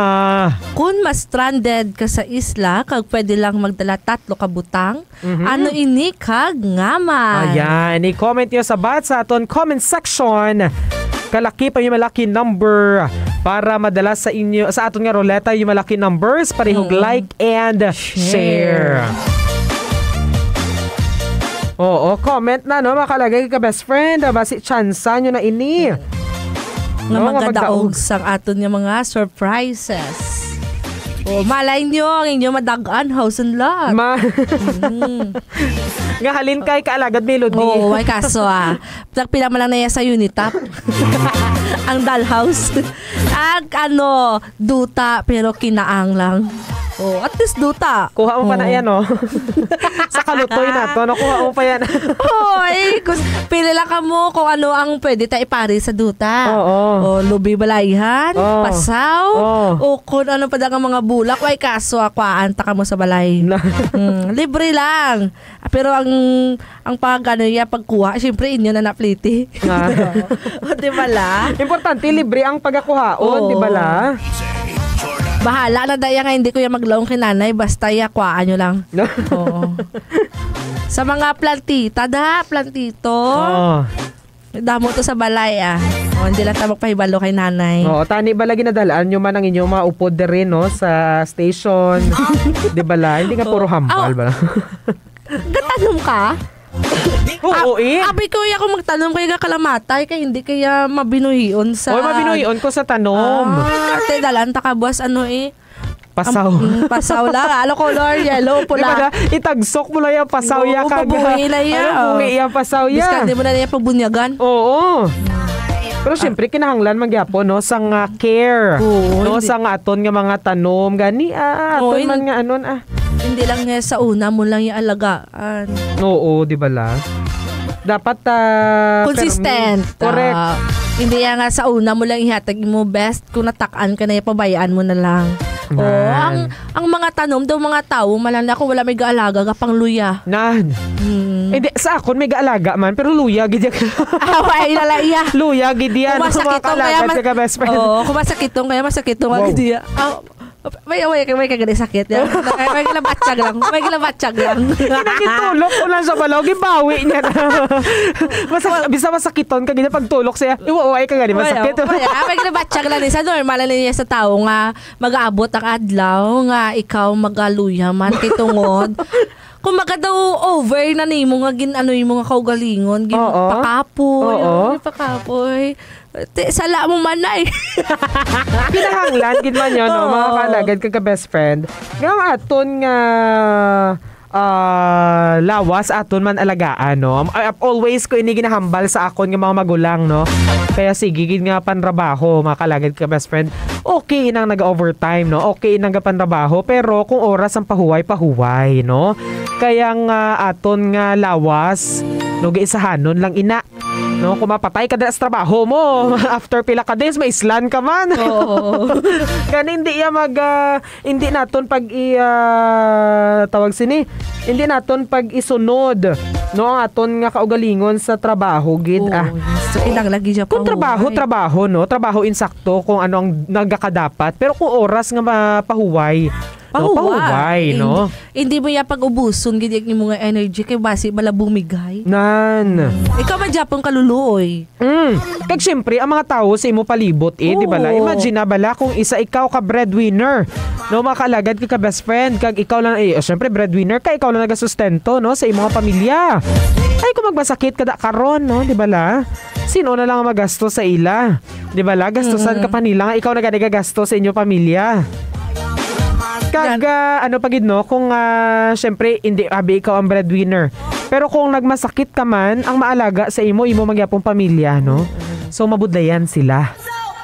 Kung ma-stranded ka sa isla, kag pwede lang magdala tatlo ka butang, Mhm. ano ini kag ngaman? Ayan, i-comment nyo sabat sa aton comment section. Kalaki pa yung malaki number para madala sa inyo, sa aton nga ruleta, yung malaki numbers, parehog Mm. like and Share. share. Oo, comment na, no, mga kaalagad kag ka-best friend. Ah, basi tsansa nyo na ini. Nga No, nga magadaog magdaog. sang aton nga mga surprises. O, malay nyo, ang inyo madag-an, house and lot. Ma- Mm. Nga halin kay kaalagad Melody. Oo, may kaso, ah. Tagpila man lang na iya sa Unitop. Ang dollhouse. Ag, ano, duta, pero kinaang lang. Oh, at least duta. Kuha mo pa na Oh. yan, oh. Sa kalutoy na to, nakuha mo pa yan. Hoy, kus-, pili lang kamo kung ano ang pwede ta ipari sa duta. Oo. O, lubi balayhan, Oo. pasaw, Oo. o kung ano pa dang mga bulak, way kaso, akwaan ta kamo sa balay. Na- Hmm, libre lang. Ah, pero ang, ang pag, ano, iya, pagkuha, siyempre, inyo na napliti. Ah. O, di ba la? Importante, libre ang pagakuhaon, Oo. di ba la? Bahala na daya nga hindi ko iya maglaong kay nanay, basta iya, kuhaan nyo lang. Oo. Sa mga plantita, da, plantito. Oo. Damo to sa balay, ah. O, hindi lang ta magpahibalo kay nanay. Oo, tani ba lagi nadalaan nyo man ang inyong mga upod diri, no? Sa station. Di ba la? Hindi nga puro Oo. hambal Aw. ba? Gatanom ka? Oo, Ah, eh. Abi ko, iya, kung magtanom kay gakalamatay, kay hindi kaya mabinuhion sa Oy, mabinuhion ko sa tanom. Ah, te, dalan ta ka buwas, ano, eh. Pasaw. Am-, mm, pasaw lang. Ano color? Yellow, Di ba pula. na? Itagsok mo lang yung pasaw, Oo, ya, kag-, mabuhi na iya, ano, oh. buhi iya, pasaw, ya. Biskan di mo na niya pagbunyagan. Oo. Pero Ah. siyempre, kinahanglan man gyapon, no, sang, ah, care, Oo, no, hindi. sang aton nga mga tanom. Gani, ah, Oo, aton man hin-, nga anon, ah. hindi lang nga sa una mo lang ialagaan. Oo, di ba la? Dapat, ah, Consistent. permi-, correct. Ah, hindi yan nga sa una mo lang ihatag mo best, kung natak-an ka na, ipabayaan mo na lang. Oo, Nan. ang, ang mga tanom daw, mga tawo, malala ko, wala may gaalaga, gapang luya. Nan. Hmm. Hindi, sa akon, may gaalaga man, pero luya, gid yan. Ah, wala, lala, iya. Luya, gid yan. Kung masakit Mga tong kaya kalagad mas-, sa ka-best friend. Oo, kung masakit tong kaya masakit tong Wow. gid iya. Ah, may, may, may kagani sakit yan. May, may gilabatsag lang. May gilabatsag lang. Kinagitulok ko lang sa balaw, gibawi niya na. Masa-, bisa masakiton ka, gina pagtulok siya. Iwa, wa, ay ka gani, Wala, masakit. wala. May gilabatsag lang. Sa normal na niya sa tao nga mag-aabot ang adlaw nga ikaw magaluya man kay tungod. Kung magadaw over na nimo nga gin-, ano, imo nga kaugalingon, gin-, Oo. pakapoy, Oo. ano, pakapoy. Ti-, sala mo man na eh. Kinahanglan, gid man yun, no, mga Oo. kaalagad kag ka-best friend. Nga ang aton nga, ah, lawas, aton man alagaan, no? Ay, always ko ini ginahambal sa akon nga mga magulang, no? Kaya sige, gid nga panrabaho, mga kaalagad kag ka-best friend. Okay nang nag-overtime, no? Okay nang gapanrabaho, pero kung oras ang pahuway, pahuway, no? Kaya nga aton nga lawas, no, gaisahanon lang ina. No, kung mapatay ka dira sa trabaho mo, after pila ka days, maislan ka man. Oo. Gani, hindi iya mag, ah, hindi naton pag i-, ah, tawag sini, hindi naton pag isunod, no, ang aton nga kaugalingon sa trabaho, gid, Oo, ah. yes. So, kinahanglan gid siya Kung trabaho, pahuway. trabaho, no, trabaho insakto kung ano ang nagakadapat. Pero kung oras nga mapahuway, no, Pahuway. pahuway, no? Hindi, hindi mo iya pag-ubuson gid ang imo nga energy kay basi bala bumigay. Nan. Ikaw man gyapon kaluluoy. Mm. Kag siyempre, ang mga tawo sa imo palibot, eh, di ba la? Oo. Imagine na bala kung isa ikaw ka breadwinner, no, mga kaalagad kag ka best friend, kag ikaw lang, eh, siyempre, breadwinner ka, ikaw lang nagasustento, no, sa imong pamilya. Ay, kung magmasakit ka da karon, no, di ba la? Sino na lang ang magasto sa ila? Di ba la? Gastusan Mm. ka pa nila nga ikaw na gani gagasto sa inyo pamilya. Kag, ah, ano pa gid, no? Kung, ah, syempre, hindi, abi, ikaw ang breadwinner. Pero kung nagmasakit ka man, ang maalaga sa imo, imo man gyapon pamilya, no? So, mabudlayan sila.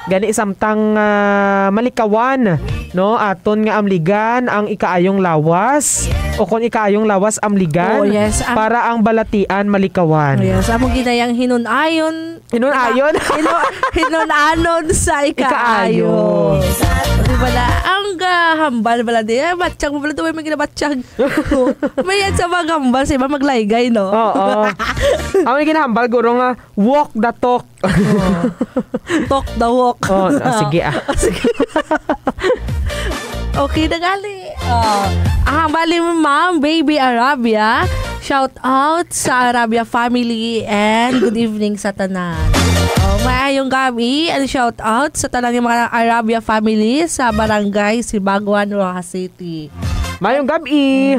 Gani, samtang, ah, malikawan, no? Aton nga amligan ang ikaayong lawas. O kung ikaayong lawas, amligan. Oh, yes, am- Para ang balatian, malikawan. Oh, yes, amo ginayang hinunayon. Hinunayon? Hinu-, hinunanon sa ikaayo. Ikaayo. Di ba la? Ang, ah, hambal bala di. Eh, batsyag mo bala, di ba may ginabatsyag? May yan sa mga hambal, sa iba maglaygay, no? Oo. Ang may ginahambal, guro nga, walk the talk. Oh. Talk the walk. Oh, ah, sige, ah. Ah, sige. Okay na gali. Oh. Ang hambal ni Ma'am Baby Arabia. Shout out sa Arabia family and good evening sa tanan. Oh, maayong gabi and shout out sa tanan ng mga Arabia family sa Barangay Sibaguan, Roxas City. Mayong gabi.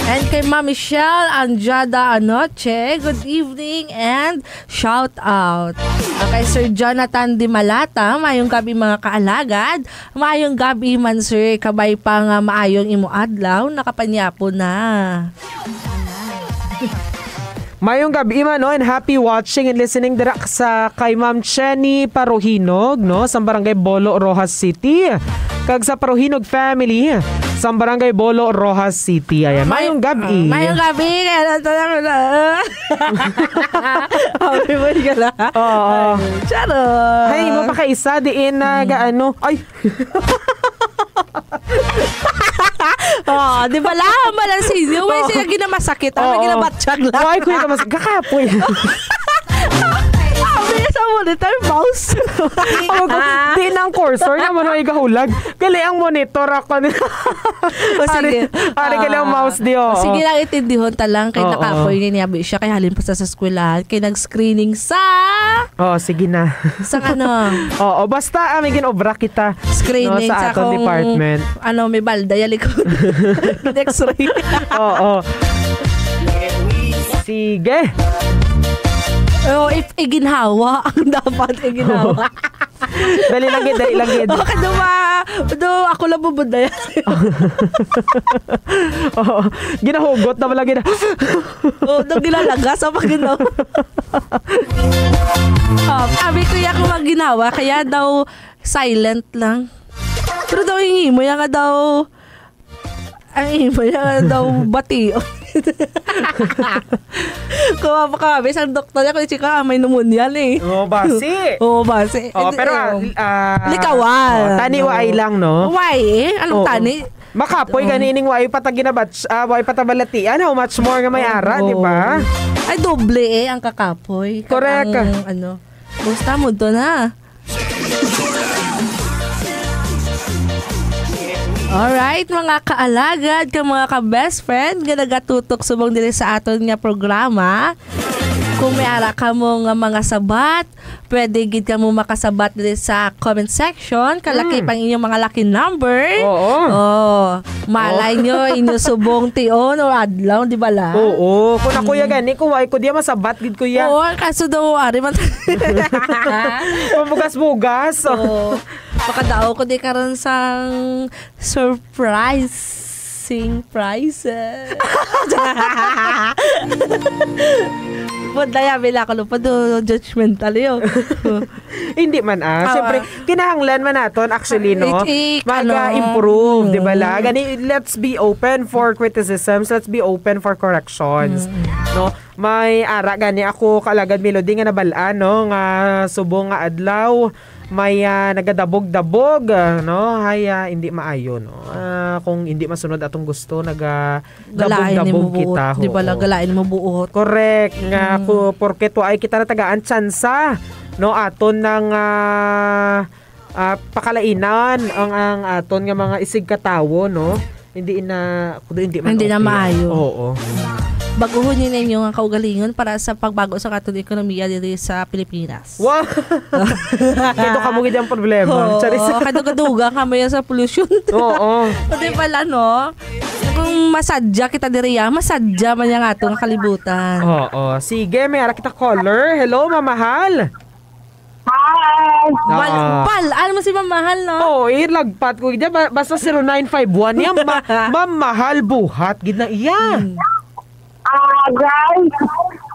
And kay Ma'am Michelle Anjada Anoche, good evening and shout out. Ah, kay Sir Jonathan Di Malata, mayong gabi, mga kaalagad. Mayong gabi man, sir. Kabay pa nga maayong imo adlaw, nakapanyapo na. Mayong gabi, man, no? And happy watching and listening dira sa kay Ma'am Chenny Paruhinog, no? Sa Barangay Bolo, Roxas City. Kag sa Paruhinog family, sa Barangay Bolo, Roxas City. Ayan. May-, Mayong gabi. Mayong gabi. Kaya na talaga na. Happy mo ka na. Oo. Ay, charot. Ay, mo pa kaisa, diin na, Mm. gaano. Ay, Oh, di ba lang? Malang sa inyo. May Oo. siya ginamasakit. Ang Oo. ginabatsyag lang. Why ko yung mas-, kakapoy. Sabi niya sa monitor, mouse. Ako ko, di nang cursor na mo na igahulag. Gali ang monitor ako ni. O, sige. Ari, ari gali ang Ah. mouse di, oo. Sige lang, itindihon ta lang kay Oo. nakapoy ni niya, siya kay halin pa sa, sa eskwelahan, kay nag-screening sa Oh, sige na. Sa ano? Oo, basta, ah, may ginobra kita, Screening no, sa sa akong akong department. Ano, may balda ya likod. X-ray. Oo. Sige. Oh, if iginhawa, ang dapat iginhawa. Dali lang gid, dali lang gid. Okay, do ma-, do ako lang bubod na yan. Oo. Ginahugot na pala, gina- Oh, do gilalagas ang paginaw. Oh, sabi ko, "Ya, kung maginawa, kaya daw silent lang." Pero daw, yung imo, yan nga daw, ang imo, yan nga daw, bati. Kung mapakabis ang doktor niya, kung chika, ah, may pneumonia, eh. Oo, basi. Oo, basi. Oh, And, pero, um, ah, ah, likawan. Oh, tani, waay lang, no? Waay, eh. Anong Oo. tani? Makapoy Um, gani ining way pa ta ginabat-, ah, way pa ta balatian, how much more nga may ara, Oo. di ba? Ay, doble eh ang kakapoy. Correct. Ang, ano, gusta mo to na. Alright, mga kaalagad, ka mga ka-best friend nga nagatutok subong diri sa aton nga programa. Kung may ara kamo nga mga sabat, pwede gid kamo makasabat diri sa comment section. Kalaki Mm. pang inyong mga lucky number. Oo. Oh, malay Ah. nyo, inyo subong tion o adlaw, di ba la? Oo. Kung ako ya Mm. gani, kung why ko diya masabat gid ko ya. Oo, ang kaso daw, ari man. Mabugas-bugas. Oo. Makadao ko di karon sang surprising prize. Pud na yabi lang ako, lupad, oh, judgmental yun. Hindi man, ah. Ah. Siyempre, kinahanglan man naton, actually, no? I-, i-, Mag-improve, ano, di ba la? mm. Gani, let's be open for criticisms. Let's be open for corrections. Mm. No? May ara gani ako, Kalagad Melody, nga nabal-an, no? Nga subong nga adlaw, may, ah, nagadabog-dabog, ah, no? Hay, ah, hindi maayo, no? Ah, kung hindi masunod atong gusto, naga-, Galain ni dabog-dabog mo buot, kita, di ba la, oo. Galain mo buot. Correct. Nga Mm. ako, porke to ay kita natagaan tsansa, no? Aton nang, ah, ah, pakalainan ang, ang aton nga mga isigkatawo, no? Hindi na, kundi hindi man Hindi na okay. maayo. Oo. Baguhon niyo ninyo nga kaugalingon para sa pagbago sa aton ekonomiya diri sa Pilipinas. Wow! Kaya kamo gid ang problema. Oo, Charis. Kaduga-duga kamo yan sa polusyon. Oo. O, di pala, no? Kung masadya kita diri, ah, masadya man yung atong kalibutan. Oo. Sige, may ara kita caller. Hello, mamahal. Hi! Bal, Ah. bal, ano mo si Mamahal, no? Oo, eh, lagpat ko. Di ba, basta zero nine five one yan, ma-, mamahal buhat. Gid na iya. Hmm. Ah, guys,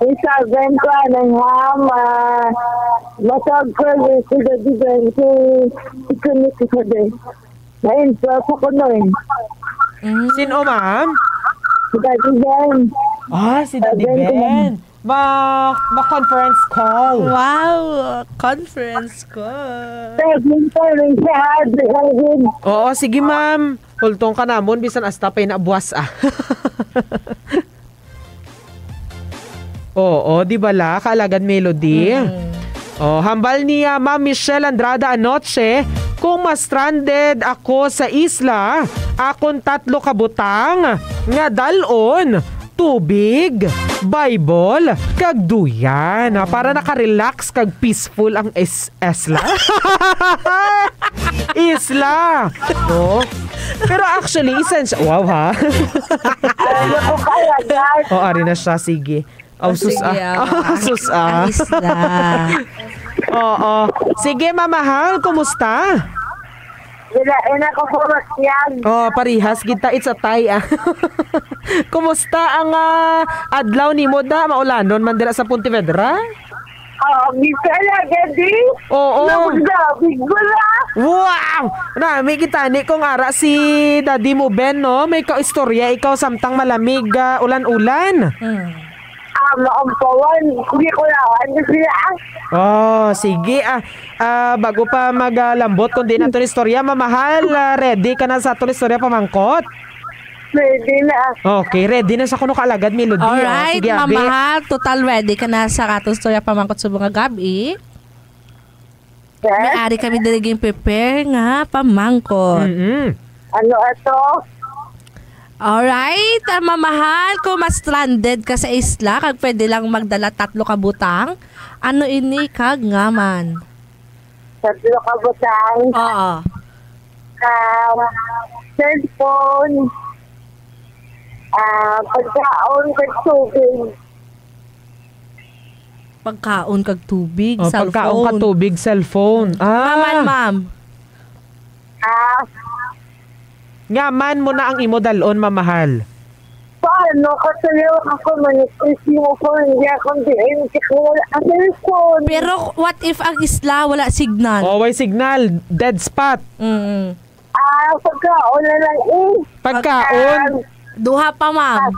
yung seven ko, anong ham, ah, masag ko, yung si Daddy Ben, si, si Kuya, si Kuya. Ayun, so, ako ko nun. Mm. Sino, ma'am? Si Daddy Ben. Ah, si Daddy Daddy Ben ko, ma'am. Ben. Ma-, ma-conference call. Wow, conference call. Seven ko, yung si Daddy Ben. Oo, sige, ma'am. Hultong ka namon, bisan asta pa'y nabuwas, ah. Oo, di ba la, Kaalagad Melody? Mm. Oh, hambal ni, ah, Ma'am Michelle Andrada anoche, "Kung ma-stranded ako sa isla, akon tatlo ka butang nga dalon, tubig, Bible, kag duyan, ha, para naka-relax kag peaceful ang is-, isla." Isla. No? Pero actually, essential. Wow, ha? Ano ko kaya, guys? Oh, ari na siya. Sige. Oh, Oh, sus, sige, ah. ah. Sus, ah. Ayos na. Oo. Sige, mamahal, kumusta? Wala, eh, na ko po masyag. Oh, parihas kita. It's a tie, ah. Kumusta ang, ah, adlaw nimo da? Maulanon man dira sa Pontevedra? Oh, bisa na, Daddy. Oo. Nagdabig ko na. Wow! Nami kita ni kung ara si Daddy mo, Ben, no? May kaistorya ikaw samtang malamig, ah, ulan-ulan. Hmm. Ah, maampawan. Hindi ko na, ano sila? Oh, sige, ah. Ah, bago pa maglambot, kundi na to istorya, mamahal, ah, ready ka na sa aton istorya pamangkot? Ready na. Okay, ready na sa kuno Kaalagad Melody, oh. Alright, sige, abi. Mamahal, total ready ka na sa aton istorya pamangkot sa mga gabi. Yes? May ari kami diri ging prepare nga pamangkot. Mm-mm. Ano ato? Alright, ah, mamahal, kung ma-stranded ka sa isla, kag pwede lang magdala tatlo ka butang, ano ini kag ngaman? Tatlo ka butang? Oo. Um, cellphone, ah, pagkaon, kag tubig. Pagkaon kag tubig, Oh, pagkaon kag cellphone. tubig, cellphone. Ah. Ngaman, ma'am. Ah. Ngaman mo na ang imo dalon, mamahal. Paano? Kasi yung ako, manipis mo ko, hindi ako, hindi, hindi ko wala ang cellphone. Pero what if ang isla wala signal? Oh, way signal. Dead spot. Mm-mm. Ah, pagkaon na lang, eh. Pagkaon? Pagkaon. Duha pa, ma'am. Pag,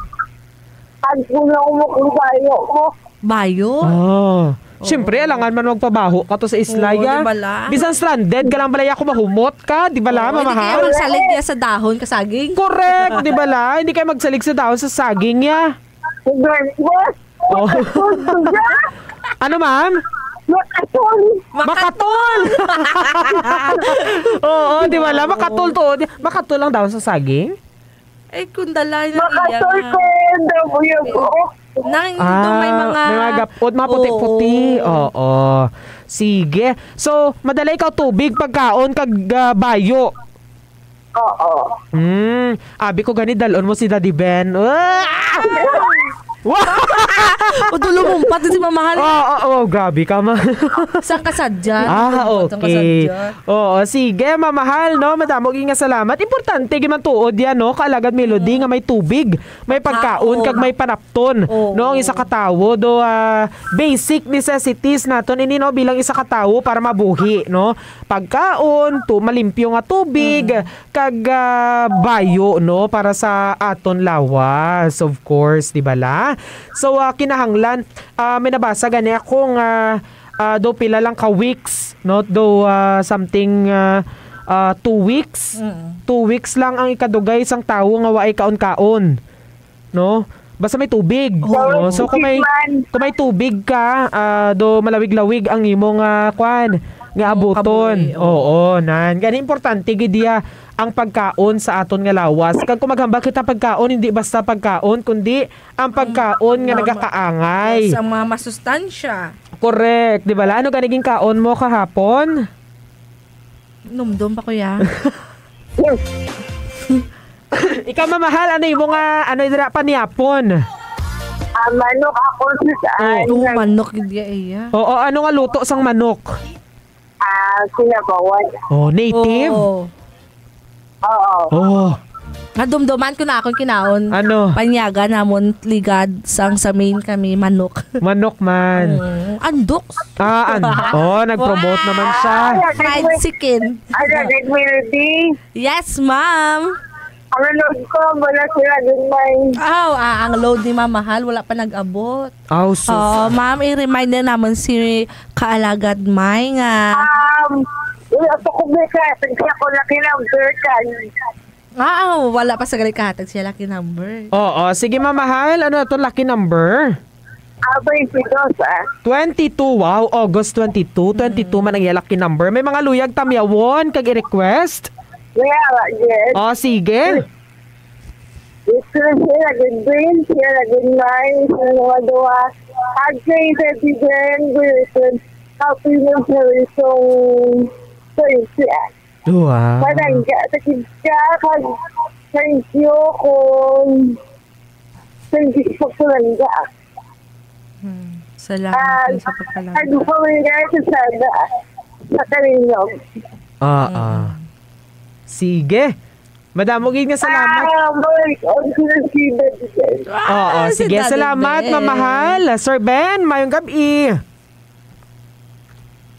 pag kulang mo kung bayo mo. Bayo? Ah. Oo. Siyempre, alangan man magpabaho ka to sa isla, Oo, ya. di ba la? Bisan stranded ka lang bala, ya, kung mahumot ka, di ba la, Oo, hindi mamahal? kaya magsalig niya sa dahon ka saging. Correct, di ba la? Hindi kaya magsalig sa dahon sa saging, ya. Hindi, boss. Oh. Makatol to, ya. Ano, ma'am? Makatol. Makatol! Oo, di ba la? Oo. Makatol to. Makatol ang dahon sa saging? Eh, kung dala na iya Makatol nga. ko yung dabuyo ko. Nang Ah, may mga may mga gapot, mga puti-puti. Oo. Oo. Sige. So, madala ikaw tubig, pagkaon, kag, ah, bayo. Oo. Mm, abi ko gani dalon mo si Daddy Ben. Ah! Wa- O, dulo mo, pati si mamahal. Oo, oo, grabe ka, ma. Saan ka sadya? Ah, Saan ka okay. sadya? Oo, sige, mamahal, no? Madamo gyud nga salamat. Importante gyud man tuod yan, no? Kaalagad Melody Mm. nga may tubig, may pagkaon, Pagkaon. kag may panapton, Oo. no? Ang isa ka tawo, do, ah, basic necessities naton ini, no? Bilang isa ka tawo para mabuhi, no? Pagkaon, to, malimpyo nga tubig, Mm. kag, ah, bayo, no? Para sa aton lawas, of course, di ba la? So, ah, kinahanglan, ah, may nabasa gani ako nga, ah, do pila lang ka weeks, no? Do, ah, something, ah, ah, two weeks. Mm. Two weeks lang ang ikadugay sang tawo nga waay kaon-kaon, no? Basta may tubig. Oo. No? So, kung may, Tubig man. kung may tubig ka, ah, do malawig-lawig ang imong, ah, kwan, nga Oo, abuton. kabuhi, oo. Oo, nan. Gani importante gid iya ang pagkaon sa aton nga lawas. Kag kung maghambal kita pagkaon, hindi basta pagkaon, kundi ang pagkaon nga Tama. nagakaangay. Yes, ang mga masustansya. Correct. Di ba la? Ano gani ginkaon mo kahapon? Numdom pa, kuya. Ikaw, mamahal, ano imo nga, ano dira, panihapon? Ah, manok ako sa saan. Oh. Oo, manok gid ya iya. Oo, ano nga luto sang manok? Ah, Sinabawan. Oh, native? Oo. Oo. Oh. Nadumduman ko na akong kinaon. Ano? Panyaga namon ligad sang sa main kami, manok. Manok man. Mm, andok. Ah, an-, oh, nag-promote Wow! naman siya. Fried chicken. Ano, nag-welding? Yes, ma'am. Ang load ko, wala sila din, may. Aw, ah, ang load ni Ma'am Mahal, wala pa nag-abot. Aw, sus. Oh, ma'am, i-remind na naman si Kaalagad May nga. Um, wala pa ko may kasag sa ko na kinamper ka. Ah, wala pa sa gali kahatag siya lucky number. Oo, sige, Ma'am Mahal, ano to lucky number? Ah, twenty-two, ah. Twenty-two, wow, August twenty-two, twenty-two man ang iya lucky number. May mga luyag tamyawon kag i-request? Yeah, yes. Oh, sige. Ito na siya, lagid din, siya, lagid na, sa mga duwa. Pag sa isa, di din, Wilson, kapoy mo sa isang twenty, ah. Wow. Palangga, sa kidsa, kag, thank you, kung, thank you sa palangga. Hmm. Salamat Ah, din sa pagpalangga. Ang pamilya sa sana, sa Kalingap. Ah, ah. Mm. Sige. Madamo gid nga salamat. Ah, Mike, ang sinasiba din. Oo, Ah, si sige. Daddy Salamat, Ben. Mamahal. Sir Ben, mayong gabi.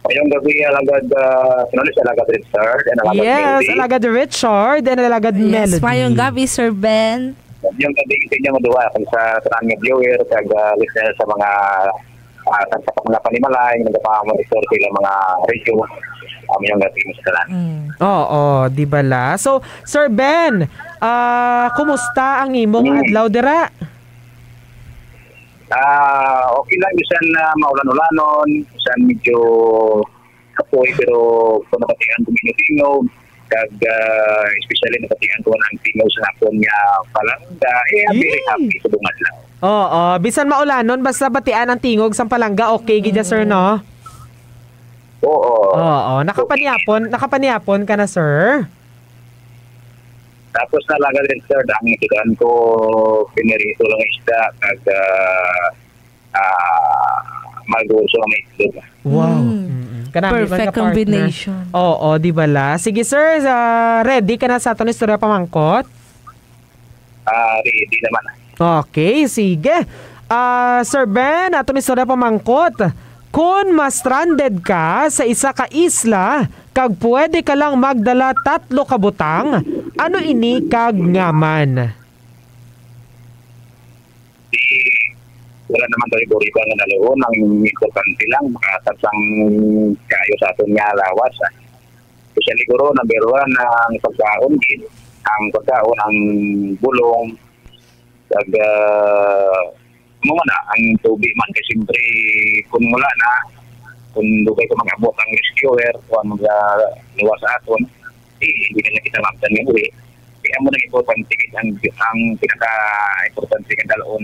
Mayong gabi, Alagad, ah, ano ni, Alagad Richard and Alagad Yes, Melody. Alagad Richard and Alagad Yes, Melody. Mayong gabi, Sir Ben. Mayong gabi sa inyo nga duha, kag sa tanan nga viewer, kag, ah, listener sa mga, ah, sa, sa mga panimalay, nga nagapamonitor sa ilang mga radio. Ah, mayong gabi mo sa tanan. Mm. Oo, di ba la? So, Sir Ben, ah, kumusta ang imong Mm. adlaw dira? Ah, okay lang, bisan na maulan-ulanon, bisan medyo kapoy, pero kung nabatian ko, tingog-tingog, kag, ah, especially nabatian ko ang tingog sa hapon nga palangga, eh, I'm very Yay! happy sa buong adlaw. Oo, bisan maulanon, basta batian ang tingog sang palangga, okay gid ya, sir, Mm. no? Oo. Oo, Nakapaniapon, nakapaniapon ka na, sir? Tapos na lang, Alagad Richard, ang isudan ko, pinirito lang isda, kag, ah, ah, malgoso ang itlog. Wow. Mm. Mm-mm. Kanami man Perfect nga partner. Combination. Oo, di ba la? Sige, sir, ah, ready ka na sa aton istorya pamangkot? Ah, ready naman. Okay, sige. Ah, Sir Ben, aton istorya pamangkot. Kon ma-stranded ka sa isa ka isla kag pwede ka lang magdala tatlo ka butang, ano ini kag ngaa man? Di, wala naman tayo buriba nga naluon. Ang importante lang, makasabsang kayo sa aton nga lawas, ah. Especially, siguro, number one, ang pagkaon, gid. Ang pagkaon, ang bulong, kag, ah, ano man na, ang tubig man, kay siyempre, kung wala na, kung dugay ko mag-abot ang rescuer, o ang mga luwas sa aton, eh, hindi na kita maabtan nga buhi. Kaya mo nang importante gid ang, ang pinaka-importante nga dalon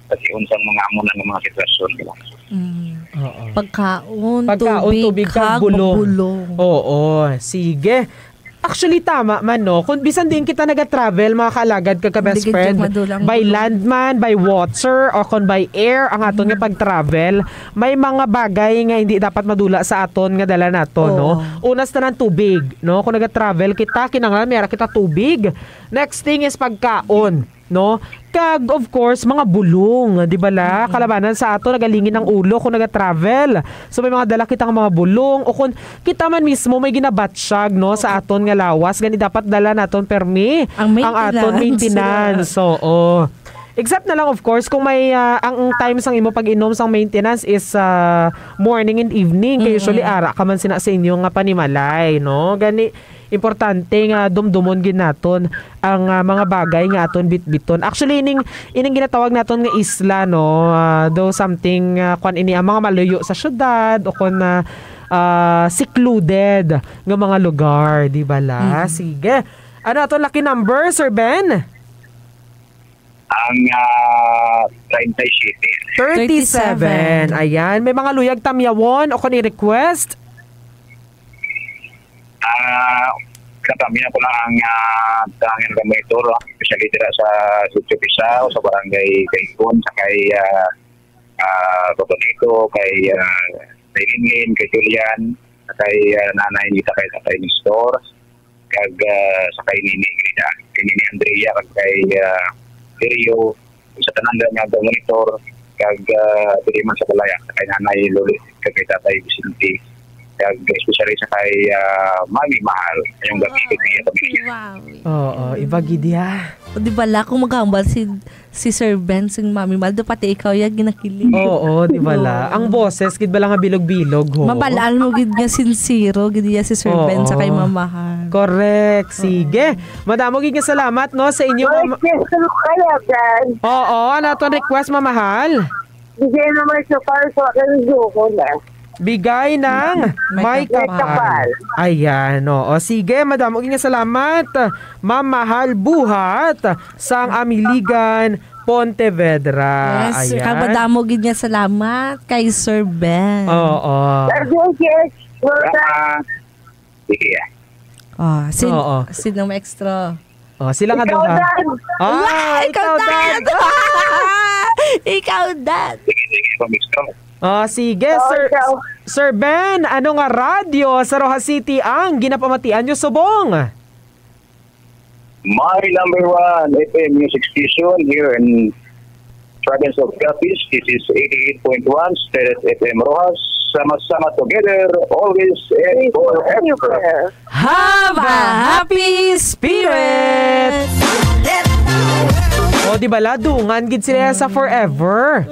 sa siyon sa mga amo na nga mga sitwasyon, di ba? Mm. Oo. Pagkaon, Pagkaon, tubig, tubig, kag kag bulong. bulong. Oo, sige. Actually, tama man, no? Kung bisan diin kita naga-travel, mga kaalagad, kag ka-best Hindi gid friend, madula ang by bulong. land man, by water, o kung by air, ang aton nga Mm. pag-travel, may mga bagay nga hindi dapat madula sa aton nga dala naton, no? Oo. Una sa tanan, tubig, no? Kung naga-travel kita, kinahanglan may ara kita tubig. Next thing is pagkaon, no? Kag, of course, mga bulong, di ba la? Mm. Kalabanan sa ato, nagalingin ang ulo kung naga-travel. So, may mga dala kita nga mga bulong. O kung kita man mismo may ginabatsyag, no, sa Okay. aton nga lawas, gani dapat dala naton permi Ang ang aton maintenance. maintenance. Oo. Except na lang, of course, kung may, ah, ang time sang imo pag-inom sang maintenance is, ah, morning and evening. Kay Mm-mm. usually, ara ka man sina sa inyo nga panimalay, no? Gani, importante nga dumdumon gid naton ang, ah, mga bagay nga aton bitbiton. Actually, ining, ining ginatawag naton nga isla, no, ah, though something, ah, kwan ini, ang mga maluyo sa syudad o kon, ah, ah, secluded nga mga lugar, di ba la? Mm. Sige. Ano aton lucky number, Sir Ben? Ang, ah, treinta y siete. Thirty-seven. Thirty-seven. Ayan. May mga luyag tamyawon o kon i-request? Ah, katamya ko lang ang, ah, tangin kami ito, ah, especially dira sa Sitio Pisao, sa Barangay Caicon, sa kay, ah, ah, Cotonito, kay, ah, kay Linlin, kay Julian, Kay, ah, nanay ni, kay Tatay Nestor, kag, ah, sa kay Nini Grida, kay Nini Andrea, kag kay, ah, Leo, sa tanan nga monitor, kag, ah, diri man sa balay, ah, kay Nanay Loli, kag kay Tatay Vicente, kag especially sa kay, ah, Mami Mahal, ngayong gabi, kag iya pamilya. Wow. Oo, iba gid ya. O, di bala, kung maghambal si, si Sir Ben, si Mami Mahal, dapat ikaw ya ginakilig. Oo, di bala. Oo. Ang boses, gid bala nga bilog-bilog, ho. Mabalaan mo gid nga sincero, gid ya si Sir Ben sa kay Mama Mahal. Correct. Sige. Madamo gid nga salamat, no, sa inyo nga ma- Request ko kaya, guys. Oo, ano atong request, Mama Mahal? Bigay naman sa para sa akin, duko na. Bigay ng may kapal. May kapal. Ayan, oo. Sige, madamo gid nga salamat, Ma'am Mahal Buhat sang Amiligan, Pontevedra. Yes, ayan. Kag madamo gid nga salamat kay Sir Ben. Oo. Sir Ben, yes. Salamat. Sige, ah. Ah, sin-, Oo. Sino may extra? Oh, sila nga duha. Ikaw, Dad. Ah, ikaw, ikaw, Dad. Dad. Ikaw, Dad. Sige, sige, pang-extra. Ah, sige, Oh, Sir, ikaw. Sir Ben, ano nga radyo sa Roxas City ang ginapamatian nyo subong? My number one F M music station here in province of Capiz. This is eighty-eight point one Spirit F M Roxas. Sama-sama together, always and forever. Have a happy spirit! O, di ba, ladungan gid sila sa forever.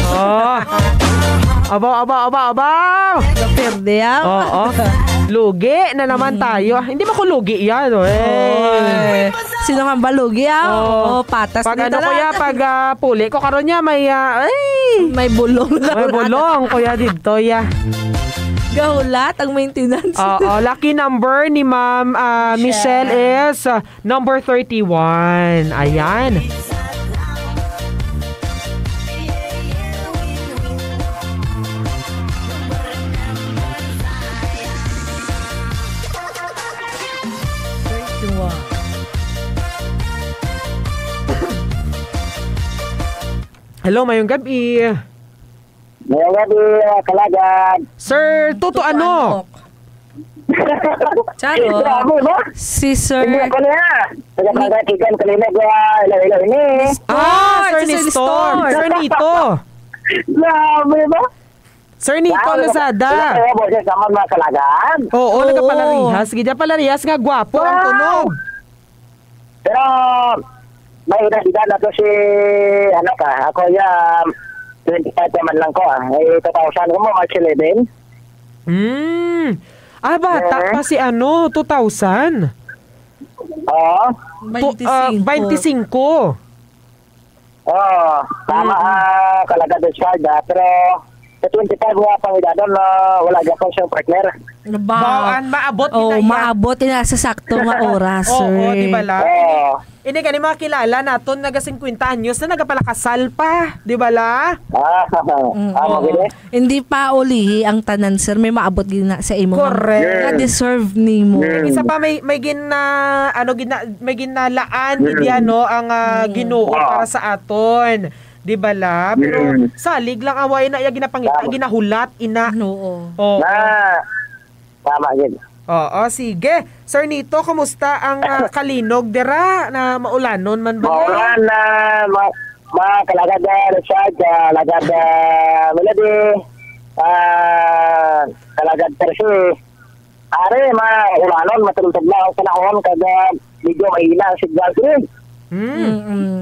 Oh. Abaw, abaw, abaw, abaw! Perde, ah. Oo. Lugi na naman tayo. Hindi ba ko lugi yan, oh, eh? Oy. Sino nga ba lugi, ah? Oo. Oo, patas. Pag dito ano, lang. Kuya, pag, ah, puli ko karon niya, may, ah, ay! May bulong na. May bulong, kuya, dito, ya. Gahulat ang maintenance. Oo, lucky number ni Ma'am, ah, Michelle. Michelle is, ah, number thirty-one. Ayan. Hello, mayong gabi. Mayong gabi, ah, Kalagad. Sir Tuto, Tuto Anok. Anok. Charo. Grabe, no? Si Sir Hindi ako niya. Taga Ni- Barangay Tigan, Kalinog, ah, Iloilo ini. Ah, Sir Sir Nestor. Nestor. Sir Nito. Grabe, no? Sir Nito Wow, Lazada. Wala kayo, boses naman, mga Kalagad. Oo, Oo. Nagapalarihas. Sige, dyan palarihas nga gwapo ang Wow. tunog. Pero may edad-edad na to si, ano ka, ako ya, twenty-five naman lang ko, ah. Eh, two thousand ko mo, March eleven. Hmm. Ah, bata Eh? pa si ano, two thousand? Oo. Tu-, ah, Twenty-cinco. Twenty-cinco. Oo, tama, Mm. ah, Kalagad Richard, ah. Pero sa twenty-five nga pang edad, no, wala gyapon siyang partner. Naba. Bawaan, maabot Oh, ina iya. maabot ina sa sakto nga oras, Oo, sir. Di ba la? Oo. Ini, ini gani mga kilala naton, naga singkwenta anyos na, nagapalakasal pa, di ba la? Ah, Mm. amo gini? Hindi pa ulihi ang tanan, sir. May maabot gid na sa imo nga Correct. nga deserve nimo. Mm. Isa pa may, may gina-, ano, gina-, may ginalaan gid Mm. yan, no, ang, ah, Mm. Ginoo Wow. para sa aton. Di ba la? Pero Mm. salig lang away na iya ginapangita, Tama. ginahulat, ina. Oo. Oo. Na, tama gid. Oo, sige. Sir Nito, kumusta ang, ah, kalinog dira? Na maulanon man ba? Maulan na, ma-, ma-, Kalagad, ah, Richard, ah, Kalagad, ah, Melody, ah, Kalagad Percy. Are, maulanon, matultog na ang panahon, kag, ah, medyo mahina ang signal, eh. Hmm. Mm-mm.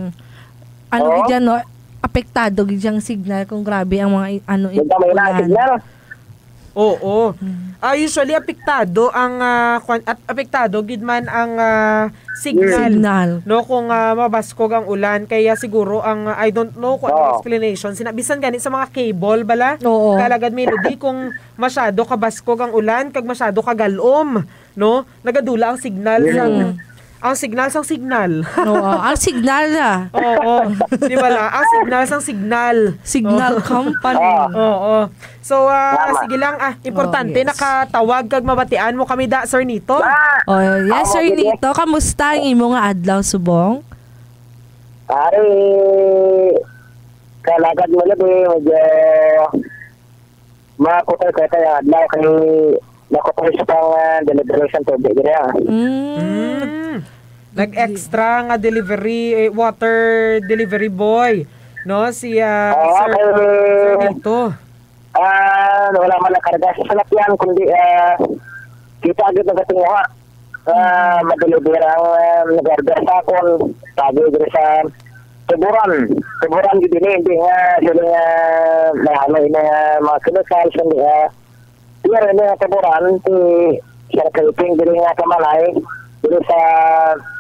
Ano Oo. gid yan, no? Apektado gid yang signal kung grabe ang mga i-, ano, Medyo mahina ang ulan. signal. Oo. Mm. Ah, usually, apektado ang, ah, kwan-, at apektado gid man ang, ah, signal, Signal. no, kung, ah, mabaskog ang ulan. Kaya siguro ang, ah, I don't know kung ano Oo. explanation. Sina-, bisan gani sa mga cable, bala? Oo. Kalagad Melody, kung masyado kabaskog ang ulan, kag masyado kagalom, no? Nagadula ang signal sa, Mm. ang signal sang signal. Oo, ang signal, ah. Oo, di ba la? Ang signal sang signal. Signal Oo. company. Ah. Oo. So, ah, Tama. sige lang, ah, importante Oh, yes. nakatawag kag mabatian mo kami da, Sir Nito. Ah, Oh, yes, Tama, Sir sige. Nito. Kamusta ang imo nga adlaw subong? Ari, Kalagad Melody, medyo makutay-kutay ang adlaw kay Nakuha sa pang, ah, delivery sa tubig diri, ah. Mm. Mm. Nag-extra nga delivery, eh, water delivery boy, no? Si, ah, Oo, Sir, kay Sir Nito. Ah, wala man nakarga sa salakyan, kundi, ah, kita agad nagatinguha. Ah, madeliver ang, ah, nag-order sa akon. Sabi diri sa Tuburan. Tuburan gid ini, hindi nga sila nga may halo ini nga mga chemicals, hindi nga. Pero ini nga Tuburan, si Sir Kaiting, diri nga sa Malay, diri sa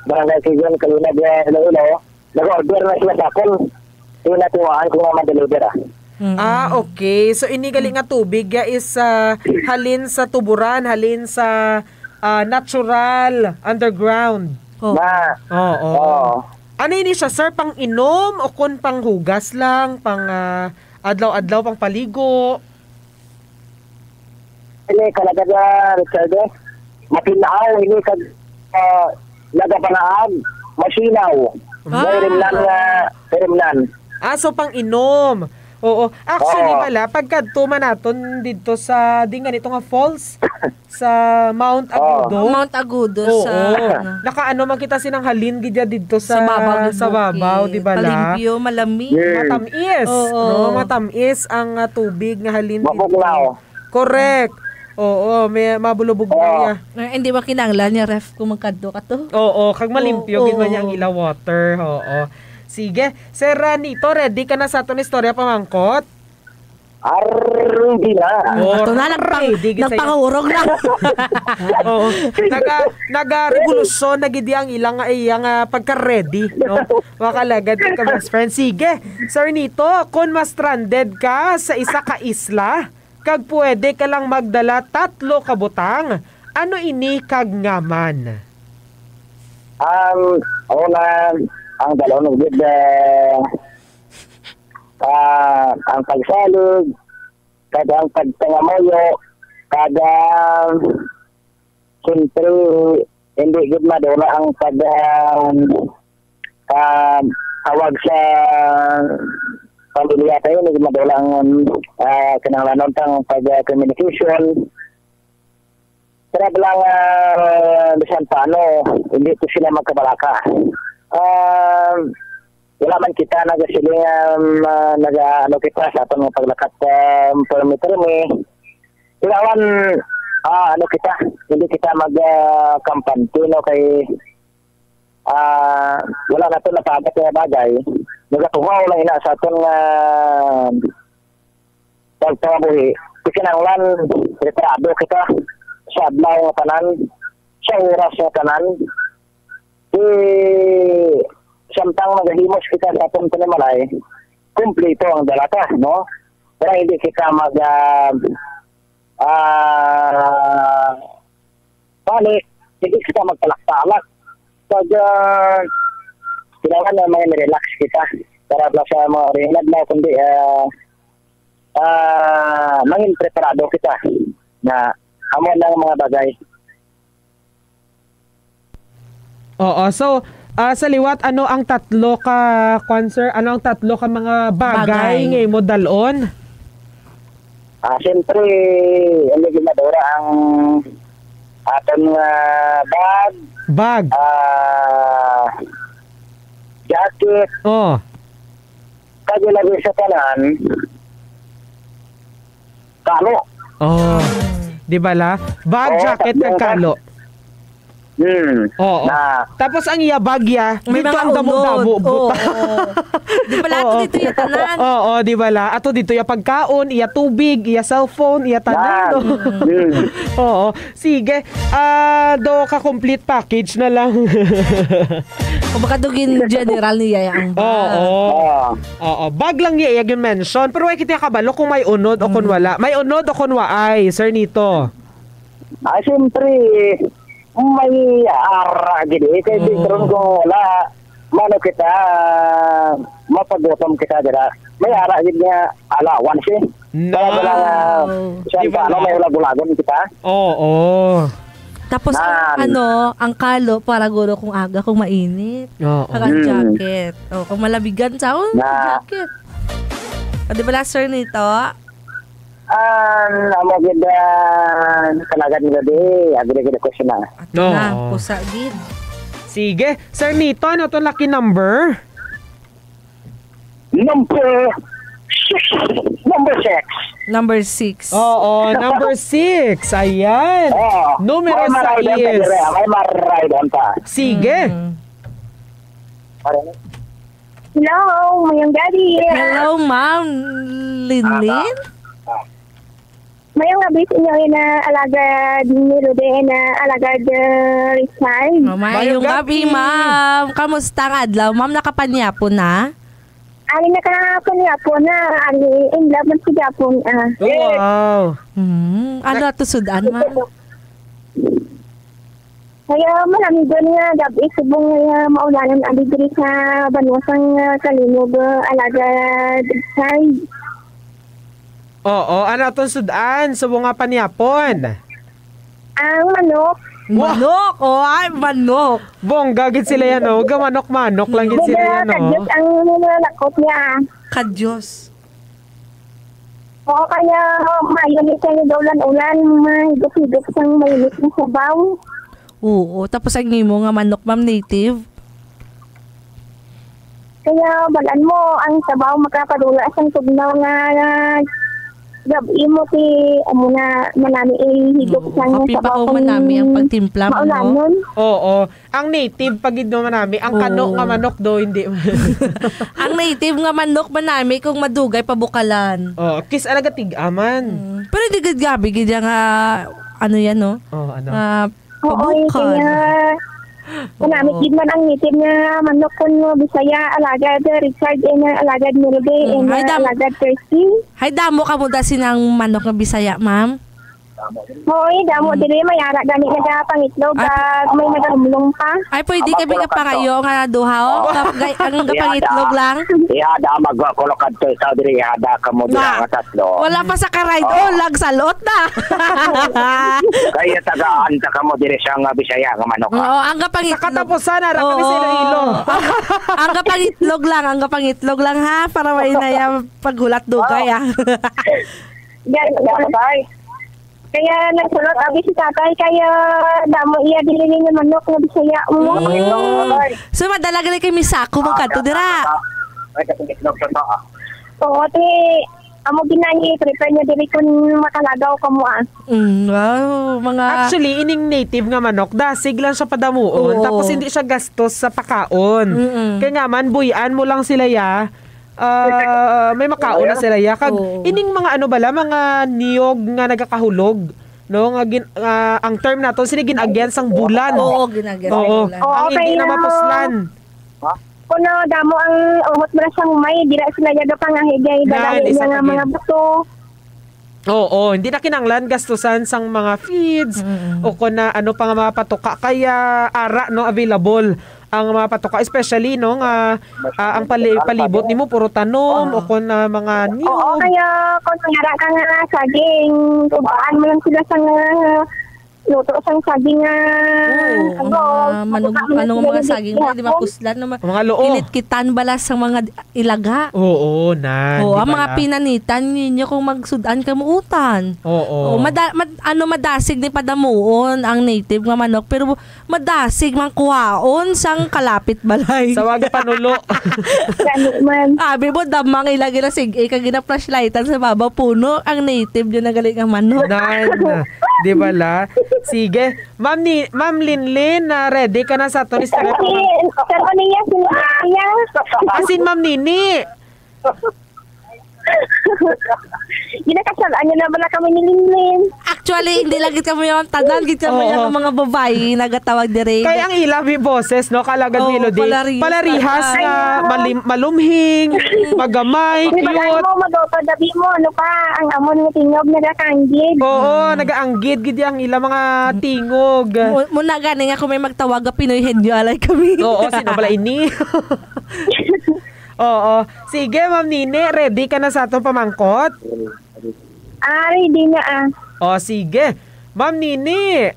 Barangay Sigon, Kalinag, Iloilo. Nag-order na sila sa akon. Ina, tiwaan ko nga ma-deliver, ah. Mm. Ah, okay. So, ini gali nga tubig ya is, ah, halin sa tuburan, halin sa, ah, natural underground. Oh. Na. Oo. Oo. Ano ini siya, sir? Pang inom o kun pang hugas lang, pang, ah, adlaw-adlaw, pang paligo? Ini talaga, Richard, eh. Matinaw, ini kag, ah, nagapanaag, masinaw. Ah. May rimnan nga, may rimnan. Ah, so pang inom. Oo. Actually, Oo. Bala, pagkadto man naton didto sa, di nga nito nga falls, sa Mount Oo. Agudo. Mount Agudo Oo. sa, ano. Nakaano man kita sinang halin gid ya didto Sa sa, babag sa babaw, bukid. Di bala? Malimpyo, malami. Yes. Matamis, Oo. no? Matamis ang, ah, tubig nga halin didto. Mabugnaw. Correct. Oo, may mabulubog na Oo. iya. Eh, hindi makinanglan niya, ref, kung magkadto ka to. Oo, kag malimpyo Oo, gid man niya ang oo. ila water. Oo. Sige, Sir, ah, Nito, ready ka na sa aton istorya pamangkot? Ar, hindi na. Oh, Ato na, nagpang-, ready gid sa'yo. nagpangahurog na. Oo. Naga, naga-revolusyon na gid ang ilang, iyang, ah, pagka-ready, no? Makalagad ka, best friend. Sige, Sir Nito, kung ma-stranded ka sa isa ka isla, kag pwede ka lang magdala tatlo ka butang, ano ini kag ngaa man? Um, una, ang dalon gid, eh, ah, ang pagsalig, kag ang pagpangamuyo, kag, ah, siyempre, hindi gid madula ang pag, ah, ah, tawag sa pamilya tayo, hindi gid madula ang, ah, kinahanglanon tang pag, ah, communication. Pero lang, ah, bisan paano, hindi ko sila magkabalaka. Ah, wala man kita nagasiling, um, ah, naga-, ano kita sa aton nga paglakat, um, permi-permi. Kailangan, ah, ano kita, hindi kita mag, ah, kampante, no, kay, ah, wala na to napaabot nga bagay. Nagatuhaw lang ina sa aton nga pagpangabuhi. Kinahanglan preparado kita sa adlaw nga tanan, sa oras nga tanan. Di, samtang nagahimos kita sa aton panimalay, kumpleto ang dala ta, no? Para hindi kita mag, ah, ah, balik, hindi kita magpalaktalak. Pag, ah, kailangan na may relax kita para ba sa mga oras nga adlaw, kundi, ah, ah, mangin preparado kita na amo na ang mga bagay. Oo. So, ah, sa liwat, ano ang tatlo ka, kwan, sir? Ano ang tatlo ka mga bagay Bagay. nga imo dalon? Ah, siyempre, ang gid madura ang aton nga bag, Bag. ah, jacket, Oh. kag ilagay sa tanan, kalo. Oh. Di bala? Bag, Oo, jacket, tatlong kag kalo. Hmm. Oo. Na Tapos ang iya bagya, May dito mga ang damo-damo, unod. Buta. Oo. Di bala, ato Oo. dito yung tanan. Oo, di bala? Ato dito yung pagkaon, iya tubig, iya cellphone, iya tanan, Yan. no? Hmm. Oo. Sige. Ah, do ka complete package na lang. Kumbaga, dugin general niya ang bag. Oo. Ah. Oo. Bag lang niya, iya gyud mention. Pero wala kita kabalo kung may unod o kung Mm. wala. May unod o kung waay, Sir Nito? Ah, siyempre, may ara gid eh. Kay Oo. Di karon kung wala, mano kita, mapagutom kita dira. May ara gid nga allowance eh. Na. Kaya wala nga, Wow. siyempre, Di ba? ano, may ulag-ulagon kita. Oo. Tapos, ang, Nan. ano, ang kalo, para guro kung aga, kung mainit. Oo. Kag ang Hmm. jacket. O, kung malabigan sa, oh, Na. jacket. O, di ba last year nito? Ah, amo gid, ah, kalagan nila di, abi na gid ako sina. Ato na, Oo. pusa gid. Sige, Sir Nito, ano to lucky number? Number six. Number six. Number six. Oo, number six. Ayan. Oo. Numero May maride ang sais. Pwede rin. May maride ang pa. Sige. Mm. Hello, mayong gabi. Hello, Ma'am Linlin. Ah, ah. Mayong gabi sa inyo, ina alagad ni Rude, ina alagad, uh, Richard. Oh, mayong Mayong gabi, gabi. ma'am. Kamusta ang adlaw, ma'am? Nakapanyapon na? Ani, nakapanyapon na. Ani, in love man si Japon, ah. Wow. Hmm. Ano Na- ato sudan, ma'am? Kaya malamigon nga gab-i subong nga maulanan ali diri sa banwa sang, ah, Kalinog, ah, alagad Richard. Oo, ano atong sudan? Subong nga panyapon. Ang manok. Wah! Manok! Oh, ay, manok. Bongga gid sila yan, oh. Gamanok-manok lang gid sila yan, oh. Kadyos ang nalakot niya. Kadyos. Oo, kaya, oh, maayo ni siya nga ulan-ulan, mahigop-higop sang mainit nga sabaw. Oo, tapos ang imo nga manok, ma'am, native? Kaya, balan mo, ang sabaw makapadula sang tugnaw nga, nga gab-i mo ti, amo na, manami ihigop Oo, sang kape pa sabaw ko kung manami ang pagtimpla mo, no? maulanon. Oo. Ang native pa gid naman nami, ang kano Oo. nga manok do, hindi. Ang native nga manok man nami kung madugay pa bukalan. Oh, kis alaga tig-aman. Mm. Pero hindi gid gabi gid nga, ano yan, no? Oh, ano? Nga Oo, eh, pabukal. Kaya, manami Oo. gid man ang native nga manok kun mo Bisaya, alagad, eh, Richard, eh, na alagad Mirbe, Mm. eh, na Ay, dam- alagad Percy. Hay, damo ka mo da sinang manok nga Bisaya, ma'am? Hoy, damo Hmm. diri, may ara gani nagapangitlog, At at may nagamulong pa. Ay, pwede Aba, kami puro ka kanto. pangayo nga duha, oh. Oh. Kap-, gay-, ang Iya, gapangitlog da. lang. Iya, da, magkulo kadto, ikaw diri, iya, da, kamo dira Na. nga tatlo. Wala pa sa karide, Oh. oh, lagsalot na. Kaya tagaan ta kamo diri sa nga Bisaya nga manok, ha? Oo, ang gapangit-, Sa katapusan, ara kami sa Oo. Iloilo. Ang, ang gapangitlog lang, ang gapangitlog lang, ha, para may na yung paghulat dugay, Oh. ah. Gani, gani. Kaya nagsulot abi si tatay, kaya damo iya dili ninyo manok nga Bisaya mo. Mm. So, madala gali kay may sako man kadto dira. Ay, kasi itlog sa to, ah. Oo, ti, amo ginani, prepare niya diri kun makalagaw ka mo, ah. Mm, wow, mga Actually, ining native nga manok, dasig lang siya padamuon, Oo. tapos hindi siya gastos sa pakaon. Mm-mm. Kaya nga man, buy-an mo lang sila, ya. Ah, may makaon na sila, ya. Kag Oo. ining mga ano bala, mga niyog nga nagakahulog, no? Nga gin-, ah, ang term nato, sila gin-agyan sang bulan. Oo, gin-agyan sang Oo. bulan. Oo, Ang hindi kaya na mapuslan. Kuno damo ang uhot mo na sang humay, dira sila yado pangahigay, Nan, dala isa niya nga pa gid. mga buto. Oo, hindi na kinahanglan gastusan sang mga feeds Mm. o kon na ano pa nga mga patuka kaya ara, no, available ang mga patuka, especially, no, nga, ah, ang pali-, palibot nimo puro tanom Oo. o kon na mga Oo, niyog. kaya kung nara ka nga saging, tubaan mo lang sila sa nga luto sang saging nga, Oo, ano, ang mga manug-, matuka mo na ano, sila mga yung saging na, di ba, gihapon. Puslan, no, ma-, Mga luo. kinitkitan bala sa mga ilaga. Oo, na, Oo, di ang ba mga na? pinanitan ninyo kung magsudan ka muutan. Oo. Oo, mada-, mad-, ano, madasig ni padamuon ang native nga manok, pero madasig man kuhaon sang kalapit balay. Sa waga panulo. Gani man. Abi mo, damang ila gila sig-, eh, kag gina-flashlightan sa babaw puno ang native yun na gali nga manok. Nan, di ba la? Sige. Ma'am ni, Ma'am Linlin, na ready ka na sa aton istorya? Kasi, sir, ano niya, sino niya? Asin, Ma'am Nini. Ginakasal-an niya na bala kami ni Linlin. Actually, hindi lang gid kami yung tanan, gid kami Oo. yung mga babae nagatawag diri. Kaya ang ila may boses, no? Kalagad Oo, Melody. Palarihas Palarihas na nga, tanan. malim-, malumhing, magamay, Di ba, cute. ano mo, magpapadabi mo, ano pa, ang amon nga tingog nagakanggid. Oo, Mm. nagaanggid gid ang ila mga tingog. Mu-, muna gani nga kung may magtawag, Pinoy Henyo, alay kami. Oo, sino bala ini? Oo. Sige, Ma'am Nini, ready ka na sa atong pamangkot? Ah, ready na, ah. O, sige. Ma'am Nini,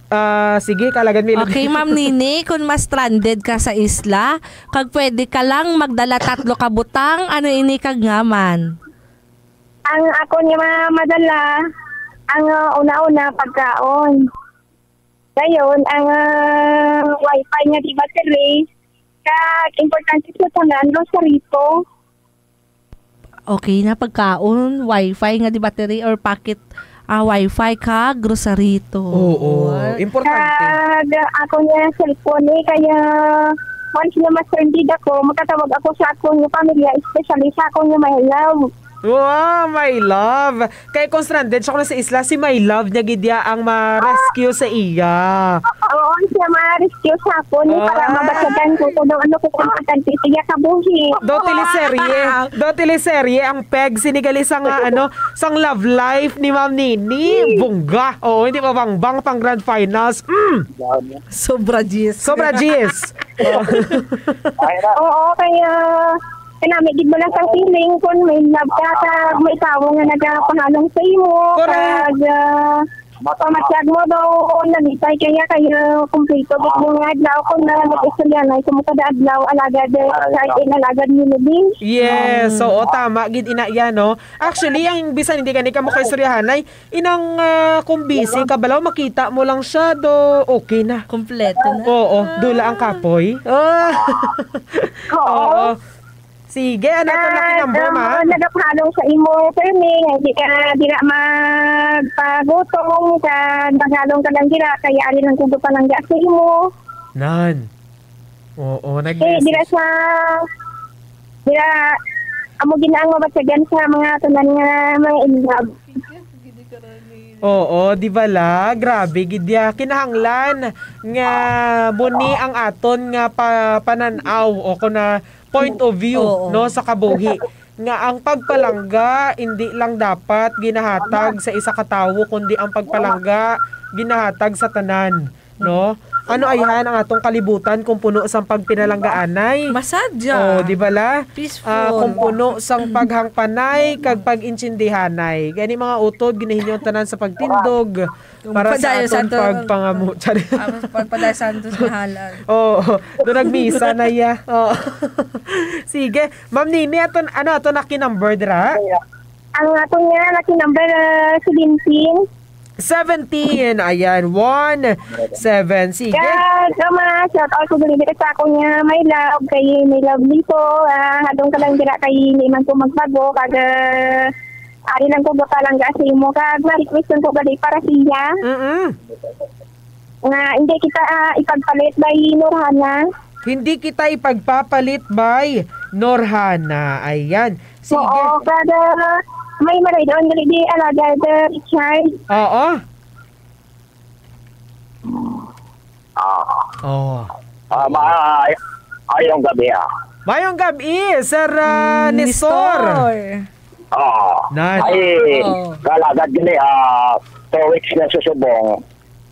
ah, sige, kalagan mi. Okay, Ma'am Nini, kung ma-stranded ka sa isla, kag pwede ka lang magdala tatlo ka butang, ano ini kag ngaman? Ang ako nga ma-, madala, ang, ah, una-una, pagkaon. Dayon, ang, ah, wifi nga di battery, kag importante sa tanan, rosarito. Okay na, pagkaon, wifi nga di battery or packet, ah, wifi kag rosarito. Oo, What? Importante. Kag ako nga cellphone, eh, kaya once na ma-stranded ako, makatawag ako sa akong pamilya, especially sa akong my love. Wow, my love. Kay kung stranded siya kuno sa isla, si my love niya gid ya ang ma-rescue sa iya. Oo, siya ma-rescue sa akon, eh, para Ah. mabasagan ko kung ano kung importante siya kabuhi. Do teleserye, Wow. do teleserye ang peg sinigali sa nga, ano, sang love life ni Ma'am Nini. Bongga. Oo, hindi mabangbang pang grand finals. Mm. Sobra, Jis. Sobra, Jis. Oo, kaya kinami gid mo lang sa feeling kung may love ka, ka, may tawo nga nagapahalong sa imo, Correct. kag, ah, pamatyag mo daw, nalipay kaya, kaya kumpleto gid mo nga adlaw, kung na mag-istorya na, ito mo kada adlaw, alagad, eh, Ay, kahit no. inalagad ni Nubin. Yes, Mm. oo, tama gid ina yan, no? Actually, ang bisan hindi gani ka makaistoryahanay, inang, ah, kung busy ka balaw, makita mo lang siya, do, okay na. Kompleto na. Oo, dula ang kapoy. Ah. Oo. Oo. Sige, ano to, lucky Ah, number, ah, ma'am? Nagaphalong sa imo, Fermi, nga hindi ka dira magpagutom, ka naghalong ka lang dira, kaya ari lang kugo palangga sa imo. Nan. Oo, Eh, nag-message. dira sa, dira, amo ginaang mabatyagan sa mga tanan nga mga in love. Oo, di ba la? Grabe, gid ya. Kinahanglan nga muni ang aton nga pa-, panan-aw o kung na point of view, Oo. no, sa kabuhi. Nga ang pagpalangga, hindi lang dapat ginahatag sa isa ka tawo, kundi ang pagpalangga ginahatag sa tanan, no? Ano ayhan ang atong kalibutan kung puno sang pagpinalanggaanay? Masadya. Oh, di ba la? Peaceful. Ah, kung puno sang paghangpanay kag pag-intindihanay. Gani mga utod, ginahinyo ang tanan sa pagtindog para sa Padayon aton sa aton pagpangamu-, Ah, pagpadayon sa aton sa halan. Oo, do nagmisa na ya. Oo. Sige, Ma'am Nini, aton, ano, aton lucky number dira? Ang aton nga lucky number, ah, seventeen. Seventeen. Ayan, one, seven. Sige. Kag, ah, ma, shout out ko diri sa ako nga my love, kay my love Lito. Ah, hadong ka lang dira kay hindi man ko magbago. Kag, ah, ari lang ko gapalangga sa imo. Kag, ma-request ko gali para siya. Mm-mm. Nga, hindi kita, ah, ipagpalit by Norhana. Hindi kita ipagpapalit by Norhana. Ayan. Sige. Oo, kada may malay doon, dali di, alagad, uh, Richard. Oo. Ah. Oh. Ah, ma-, ay-, ayong gabi, ah. Mayong gabi, Sir, ah, Mm, Nestor. Nestor. Oo. Nan. Ay, Oo. kalagad gini, ah, two weeks na susubong.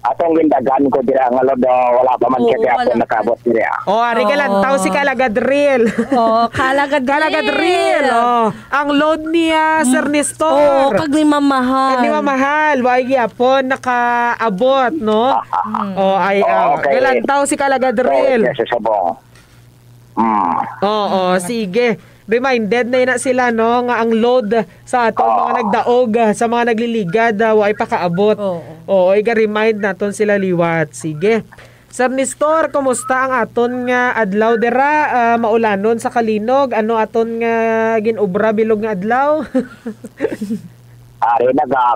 Atong gindagan ko dira nga load, oh, wala pa man Oo, siya gyapon wala. nakaabot dira. Oh, ari ka lang, Oo. tao si Kalagadril. Oo, Kalagadril. Kalagadril, oh. Ang load niya, Mm. Sir Nestor. Oo, kag ni Mamahal. Kag ni Mamahal, wa gyapon nakaabot, no? Mm. Oh, ay, Oh, ah, okay. galantaw si Kalagadril. Oh, yes, sa Sabong. Mm. Oo, Mm. sige. Reminded na ina sila, no, nga ang load sa aton mga Oo. nagdaog, ah, sa mga nagliligad, ah, wa ay pakaabot. Oo. Oo, iga-remind naton sila liwat. Sige. Sir Nestor, kumusta ang aton nga adlaw dira, ah, maulanon sa Kalinog? Ano aton nga gin-obra bilog nga adlaw? Ari na ga,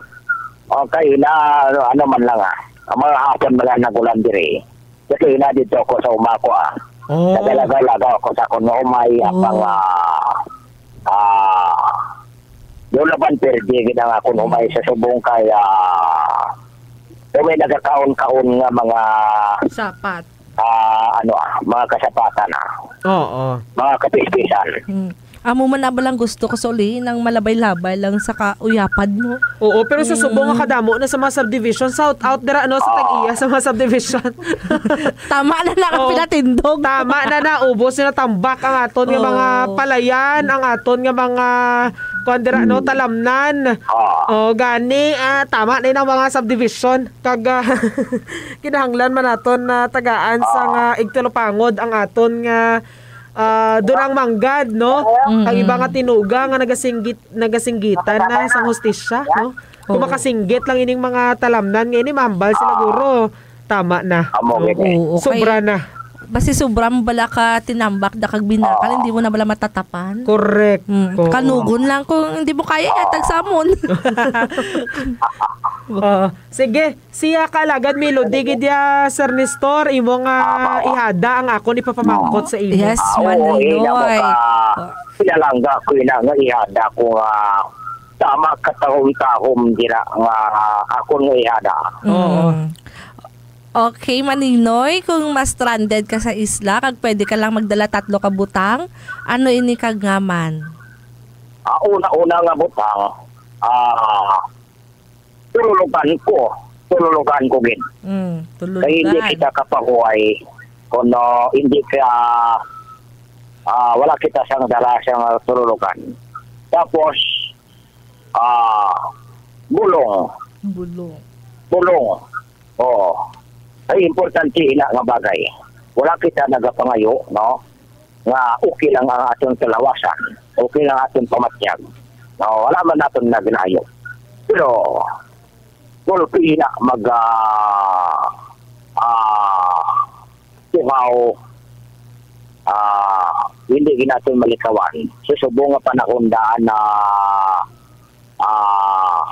okay na, ano, ano man lang, ah. Ang mga hapon man lang nag-ulan diri. Kasi na dito ako sa uma ko, ah. Oh. Nagalaga-laga ako sa akong umay, Oh. apang, ah, ah, doon na ban perdi gid ang akong umay sa subong kay, ah, may nagakaon-kaon nga mga Sapat. ah, ano, ah, mga kasapatan, ah. Oo. Mga kapispisan. Hmm. Amo man na ba lang gusto ko, Soli, nang malabay-labay lang sa kauyapad mo. Oo, pero sa Subo nga Hmm. kadamo na sa mga subdivision, shout out dira, ano, sa Ah. tag-iya sa mga subdivision. Tama na na ang Oo. pinatindog. Tama na na, ubos na tambak ang aton nga mga Oo. palayan, ang aton nga mga, kuwan dira, no, Hmm. talamnan. Ah. Oh, gani, ah, tama na yun ang mga subdivision. Kag, ah, kinahanglan man naton na tagaan sa Ah. nga igtulupangod ang aton nga, ah, durang manggad, no? Mm. Ang iba nga tinuga nga nagasinggit, nagasinggitan na sang hustisya, no? Kung Oo. makasinggit lang ining mga talamnan nga ini, mahambal sila, guro. Tama na. Amo, no? Gid, eh. Oo, okay. Sobra na. Basi sobra mo bala ka tinambak da kag binakal, Oo. hindi mo na bala matatapan. Correct. Mm, Oo. kanugon lang. Kung hindi mo kaya, yatag samon. Oo. Sige, siya ka, Alagad Melody, gid ya, Sir Nestor, imo nga Awa, awa. ihada ang akon ipapamangkot Oo. sa imo. Yes, Ah, oo, ina mo Maninoy. ka. Pinalangga ko ina nga ihada ko nga tama katahom-tahom dira nga akon nga ihada. Oo. Mm. Okay, Maninoy, kung ma-stranded ka sa isla, kag pwede ka lang magdala tatlo ka butang, ano ini kag ngaman? Ah, una-una nga butang, ah, tululugan ko. Tululugan ko gid. Mm, Kay hindi tululugan. kita kapahuway kung, ah, hindi ka, ah, wala kita sang dala sang tululugan. Tapos, ah, bulong. Bulong. Bulong. Oo. Ay, importante ina nga bagay. Wala kita nagapangayo, no? Nga okay lang ang aton kalawasan, okay lang aton pamatyag. No, wala man naton naglayo. Pero, gulpi na mag, ah, ah, tuhaw, ah, hindi gid naton malikawan. Sa subong nga panahon daan na, ah,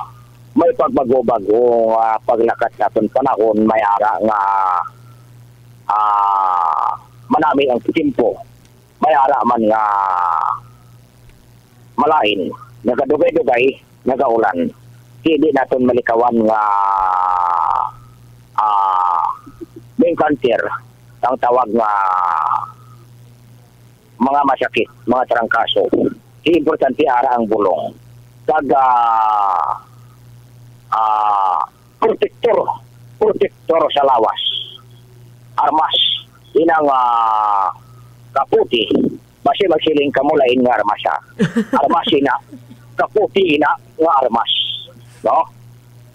may pagbago-bago, ah, paglakat naton panahon, may ara nga, ah, manami ang tiyempo. May ara man nga malain, nagadugay-dugay, nagaulan. Hindi naton malikawan nga, ah, may encounter ang tawag nga mga masakit, mga trangkaso. Di importante ara ang bulong. Kag, ah, ah, protektor, protektor sa lawas. Armas, inang, ah, kaputi. Basi magsiling kamo lain nga armas, ha? Armas ina, kaputi ina nga armas. No?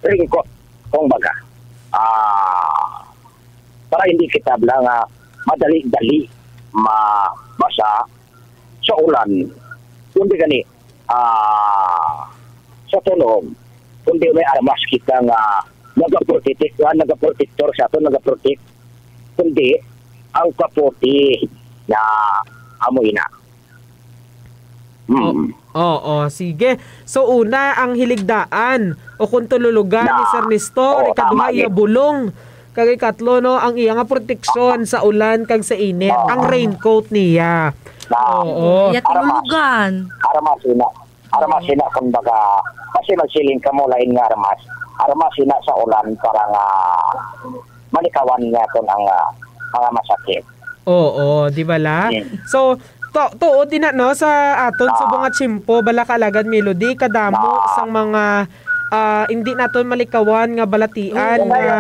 Ringkot, kung baga. Ah, para hindi kita bala nga madali-dali mabasa sa ulan. Kundi gani, ah, sa tunog, kundi may armas kita nga nagaprotekti-, nga nagaprotektor sa aton, nagaprotect, kundi ang kapote na amo ina. Hmm. Oo, sige. So, una, ang hiligdaan o kung tululugan ni Na. Sir Nestor, Oo, ikaduha, tama, iya gid. bulong. Kag ikatlo, no, ang iya nga proteksyon sa ulan kag sa init, Oo. ang raincoat niya. Na. Oo. Iya Armas. tululugan. Armas ina. Armas ina, kumbaga, kasi magsiling kamo lain nga armas. Armas ina sa ulan para nga malikawan naton ang, ah, mga masakit. Oo, di ba la? Mm. So, to, tuod ina, no, sa aton Ah. subong nga tiyempo, bala ka, Alagad Melody, kadamo Ah. sang mga, ah, hindi naton malikawan nga balatian Mm. nga,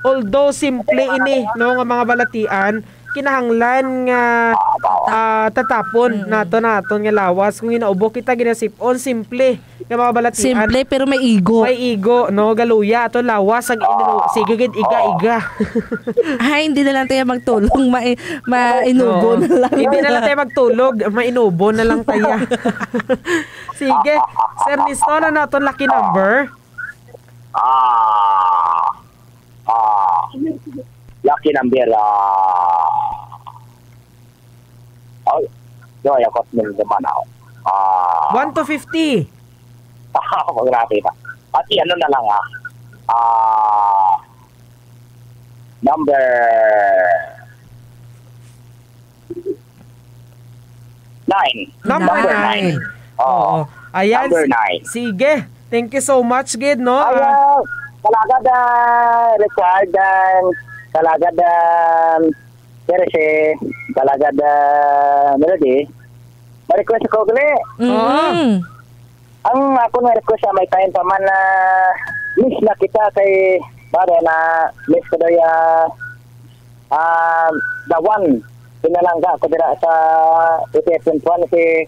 although simple ini, no, nga mga balatian, kinahanglan nga, Ah, ba. ah, tatapon Mm. naton ang aton nga lawas. Kung ginaubo kita ginasip-on, simple nga mga balatian. Simple, pero may igo. May igo, no? Galuya ato lawas ang ino-, Ah. sige gid, iga, Oo. iga. Ay, hindi na lang tayo magtulog. Ma-, mainubo Oo. na lang. Hindi na lang tayo magtulog. Mainubo na lang tayo. Sige. Sir Nestor, ano aton lucky number? Ah. Ah. Lucky number, ah. Ay, yo, yakot nil naman ako. Ah. One to fifty. Ah, grabe na. Pati ano na lang, ah. Ah, number nine. Number Number nine. nine. Oo. Oo. Ayan, Number si-, nine. sige. Thank you so much, gid, no? Ay, Ah, ah, kalagad, ah, Richard, ah, kalagad, ah, Terese, kalagad, ah, Melody. Ma-request ko gali. Mm. Oo. Ang ako nga request sa may time pa man na miss na kita kay, pare, na miss ko daw ya, ah, the one. Pinalangga ko dira sa P T F twenty-one si,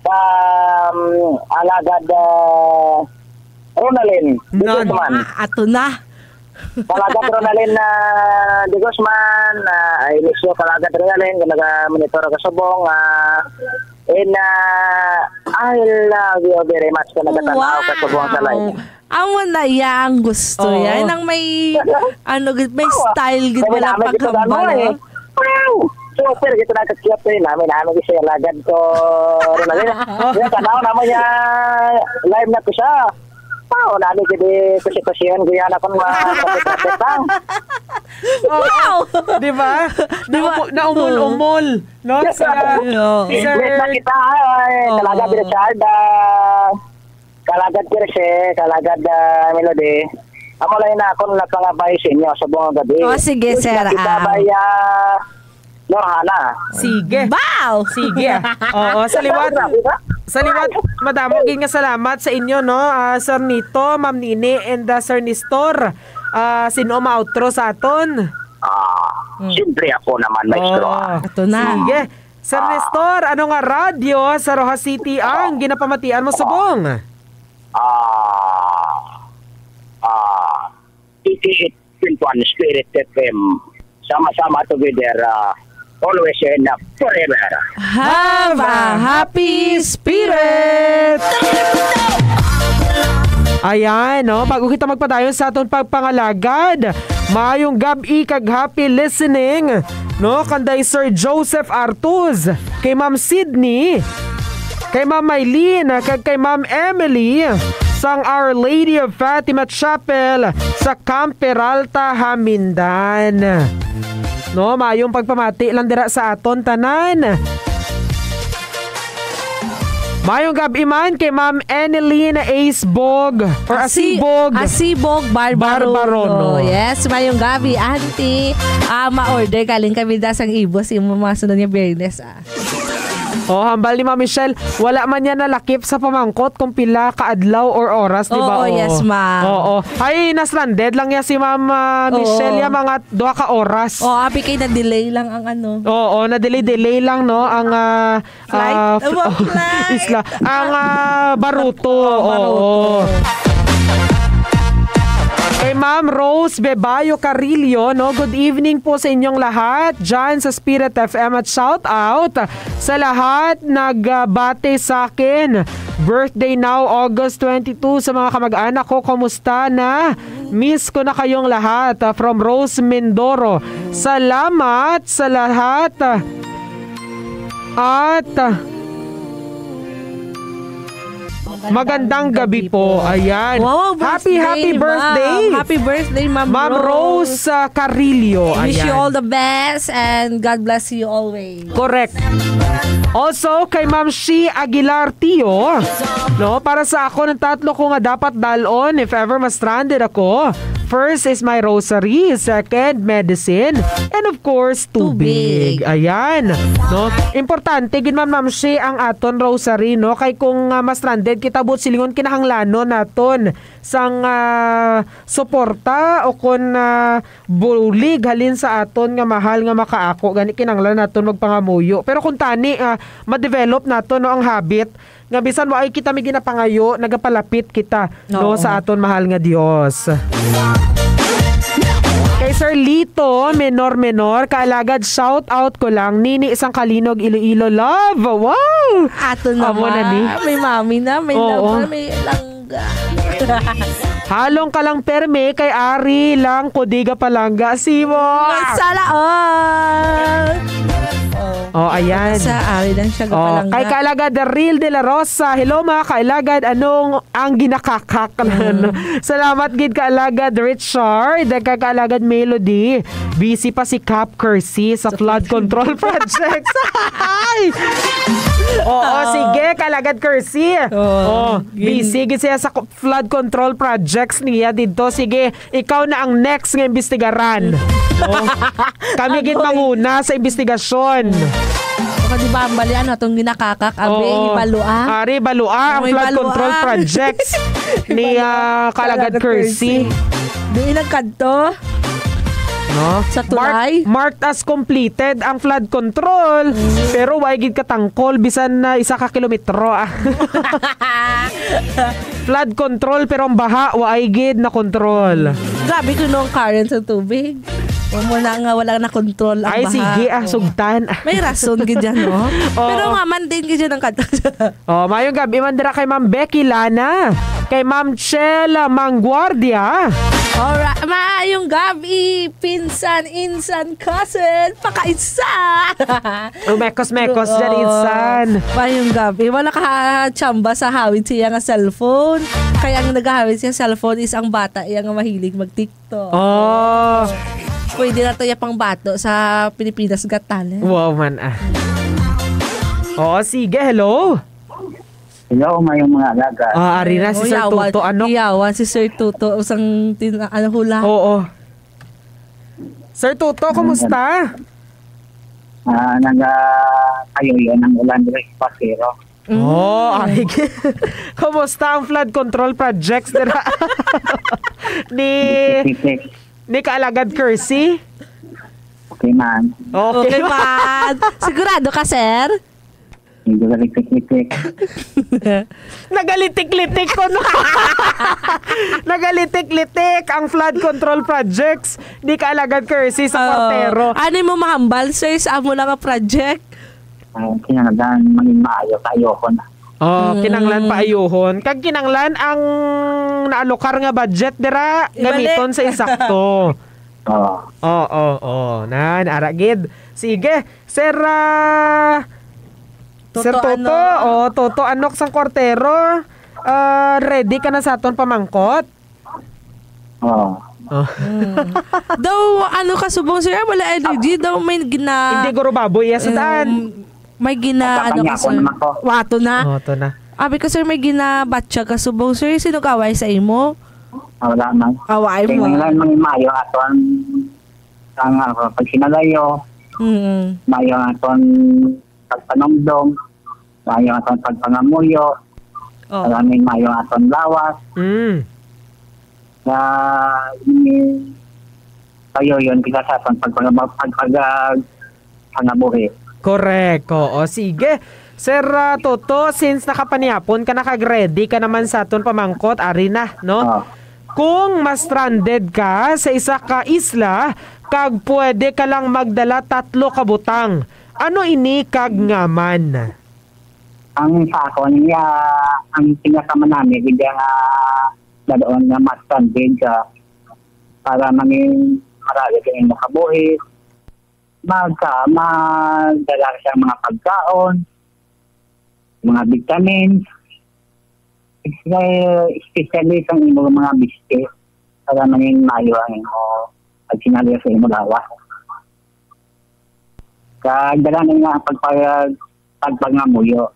um, Alagad, ah, Ronalyn. Nan. Businessman. Ah, ato na. Kalagad Ronalyn na De Guzman, ah, I miss you, Kalagad Ronalyn, kung naga-monitor ka subong, ah, and, ah, I love you very much kung nagatanaw ka subong sa live. Amo na ya ang gusto Oo. yan. Ang may, ano, gid, may Oo. style, gid, Kami wala namin gid pagkambal, ano, eh. oh. Wow! Super, gid na ka-cute, eh. Namin, namin kasi alagad ko. Ano na yun? Yung tanaw naman niya, live na ko siya. Wow, namin gid, eh, kasi-kasihan ko yan. Ako naman, kapit-kapit lang. Oo. Wow! Di ba? Di ba? Naumu-, naumol-umol, no? Yes, Sir, sir. Yes. Sir. Great na kita, ay. Oo. Talaga, Richard, ah, Kalagad Kirse, Kalagad, ah, Melody. Amo lang na akong napangabay sa inyo sa buong gabi. Oh, sige, Yes, sir, nakita ah. ba ya Norhana? Sige. Bow! Sige. Oo, sa liwat, Grabe ba? sa liwat, madamo gid nga salamat sa inyo, no? Ah, Sir Nito, Ma'am Nini, and, ah, Sir Nestor. Ah, sino ma-outro sa aton? Ah, Hmm. siyempre ako naman, maestro. Oh. Ato na. Sige. Sir Ah. Nestor, ano nga radyo sa Roxas City ang ginapamatian mo subong? Ah, ah, eighty-eight point one Spirit F M. Sama-sama together, ah, always and, ah, forever. Have a happy spirit! Ayan, no? Bago kita magpadayon sa aton pagpangalagad, maayong gab-i kag happy listening, no? Kanday Sir Joseph Artuz, kay Ma'am Sydney, kay Ma'am Mylene, kag kay Ma'am Emily sang Our Lady of Fatima Chapel sa Camp Peralta, Hamindan. No, mayong pagpamati lang dira sa aton tanan. Mayong gab-i man kay Ma'am Annelyn Acebog or Asi-, Asibog Asibog Barbarono. Barbarono. Yes, mayong gabi, Auntie. Ah, ma-order galing kami da sang Ibo sa imong mga sunod nga Biyernes, ah. Oh, hambal ni Ma'am Michelle, wala man niya nalakip sa pamangkot kung pila ka adlaw or oras, di ba? Oo, Oh. yes, ma'am. Oo. Ay, na-stranded lang niya si Ma'am, ah, Michelle, Oo. ya mga duha ka oras. Oh, abi kay na-delay lang ang ano. Oo, na-delay-delay lang, no, ang, ah, Flight? ah, Ano ba, fl-, flight? isla. Ang, ah, baruto. Oo, baruto. Oo. Kay Ma'am Rose Bebayo Carillo, no? Good evening po sa inyong lahat dyan sa Spirit F M at shout out sa lahat nagbati sa akin. Birthday now, August twenty-two, sa mga kamag-anak ko. Kumusta na? Miss ko na kayong lahat. Ah, from Rose Mindoro. Salamat sa lahat. At, ah, magandang gabi po. Ayan. Wow, Happy, birthday, happy ma'am. birthday. Happy birthday, Ma'am Ma'am Rose. Rose, ah, Carillo. I wish you Ayan. all the best and God bless you always. Correct. Also, kay Ma'am Shi Aguilar Tio, no, para sa ako ng tatlo ko nga dapat dalon if ever ma-stranded ako. First is my rosary, second, medicine, and of course, tubig. Tubig. Ayan, no? Importante gid man, Ma'am Shi, ang aton rosary, no? Kay kung, ah, ma-stranded kita, buot silingon kinahanglanon naton sang, ah, suporta o kon, ah, bulig halin sa aton nga mahal nga makaako, gani kinahanglan naton magpangamuyo. Pero kung tani, ah, ma-develop naton, no, ang habit nga bisan wa ay kita may ginapangayo, nagapalapit kita, no, Oo. sa aton mahal nga Dios. Kay Sir Lito Menor Menor, kaalagad, shout out ko lang, Nini sang Kalinog, Iloilo, love. Wow! Ato Amo na naman. ni. May mami na, may Oo. love na, may langga. Halong ka lang perme kay Ari lang Kudiga Palangga, Simon. Sana all. Oh, ayan. Sa Ari lang siya Oh, gapalangga. Kay Kaalaga Daryl de la Rosa. Hello, mga kaalagad. Anong ang ginakakak? Mm. Salamat gid, Kaalagad Richard. Kay Kaalagad Melody. Busy pa si Cap Kersey sa flood control projects. Ay! Oo, Oo. sige, Kaalagad Kersey. Oo. Oh, Gin- busy gid siya sa ko-, flood control projects niya dito. Sige, ikaw na ang next nga imbestigaran. Oh. Kami gid Agoy. manguna sa imbestigasyon. Baka di ba ang bali, ano, atong ginakakak, abi, Oo. ibalua? Ari, balua ang May flood balua. control projects ni, Balua. ah, Kaalagad Kaalagad Kersey. Kersey. Di ilang kadto? No? Sa tulay? Mark-, marked as completed ang flood control, pero wa gid katangkol bisan na isa ka kilometro, ah. Flood control, pero ang baha, wa gid na control. Grabe kuno ang current sa tubig. Wa mo na nga wala na control ang Ay, baha. Sige, ah, sugtan. May rason gid yan, no? Oo. Pero nga man din gid yan ang kanta. Oh, maayong gabi man dira kay Ma'am Becky Lana, kay Ma'am Chela Mangguardia. Alright, maayong gabi, pinsan, insan, cousin, pakaisa. Umekos-mekos dyan, Oo. Insan. Maayong gabi. Wala ka chamba sa hawid siya nga cellphone. Kaya ang nagahawid siya cellphone is ang bata iya nga mahilig mag-TikTok. Oh. Pwede na to ya pang bato sa Pilipinas Got Talent. Wow man, ah. Oo, sige, hello. Hello, mayong mga alaga. Ah, ari na si Oh, Sir yawan, Toto, ano? Yawan si Sir Toto, usang tin-, ano, hula. Oo. Sir Toto, kumusta? Ah, naga-, kayo yun, ang ulan dito sa Pasero. Mm. Oh, ay, kumusta ang flood control projects dira? Ni, ni Kaalagad Kersey? Okay man. Okay. Okay man. Sigurado ka, sir? Hindi ka nagtikitik. Nagalitik-litik ko, no? Nagalitik-litik ang flood control projects ni Kaalagad Kersey sa Oo. Portero. Ano mo mahambal, sir, sa amo na nga project? Ah, kinahanglan maging maayo, kayo ko na. Oh, Mm. kinanglan pa ayuhon. Kag kinanglan ang naalokar nga budget dira, Ibalik. gamiton sa insakto. Oo. Oo, oo. Nan, ara gid. Sige, Sir, ah, Toto Sir Toto, Anok. Oh, Toto Anok sang Kwartero. Ah, ready ka na sa aton pamangkot? Oo. Oh. Mm. Daw, ano ka subong, sir? Wala energy. Daw may gina-, Hindi, guro baboy. Yes, um, sir. May gina-, At ano ka, sir? Ako naman ko. Wato na? Oh, to na. Abi ko, sir, may ginabatsyag ka subong, sir. Sino kaway sa imo? Ah, wala man. Kaway mo. Kinahanglan man maayo aton ang, ah, pagsinalayo. Mm. Maayo aton pagpanumdom, maayo ang aton pagpangamuyo, Oh. Maraming maayo ang aton lawas. Mm. Na, ini, kayo yun, kita sa aton pagpag-, pagpag-, ah, pangabuhi. Correct. Oo, sige. Sir, ah, Toto, since nakapanyapon ka, nakag-ready ka naman sa aton pamangkot, ari na, no? Oh. Kung ma-stranded ka sa isa ka isla, kag pwede ka lang magdala tatlo ka butang, ano ini kag ngaman? Ang sa akon, ya, ang pinakamanami, gid nga, daloon nga ma-stranded ka para mangin marali ka yung makabuhi, magka-, magdala ka sa mga pagkaon, mga vitamins, espe-, especially sa imong mga biste, para mangin maayo ang imo pagsinalyo sa imong lawas. Kag dala na nga ang pagpag-, pagpangamuyo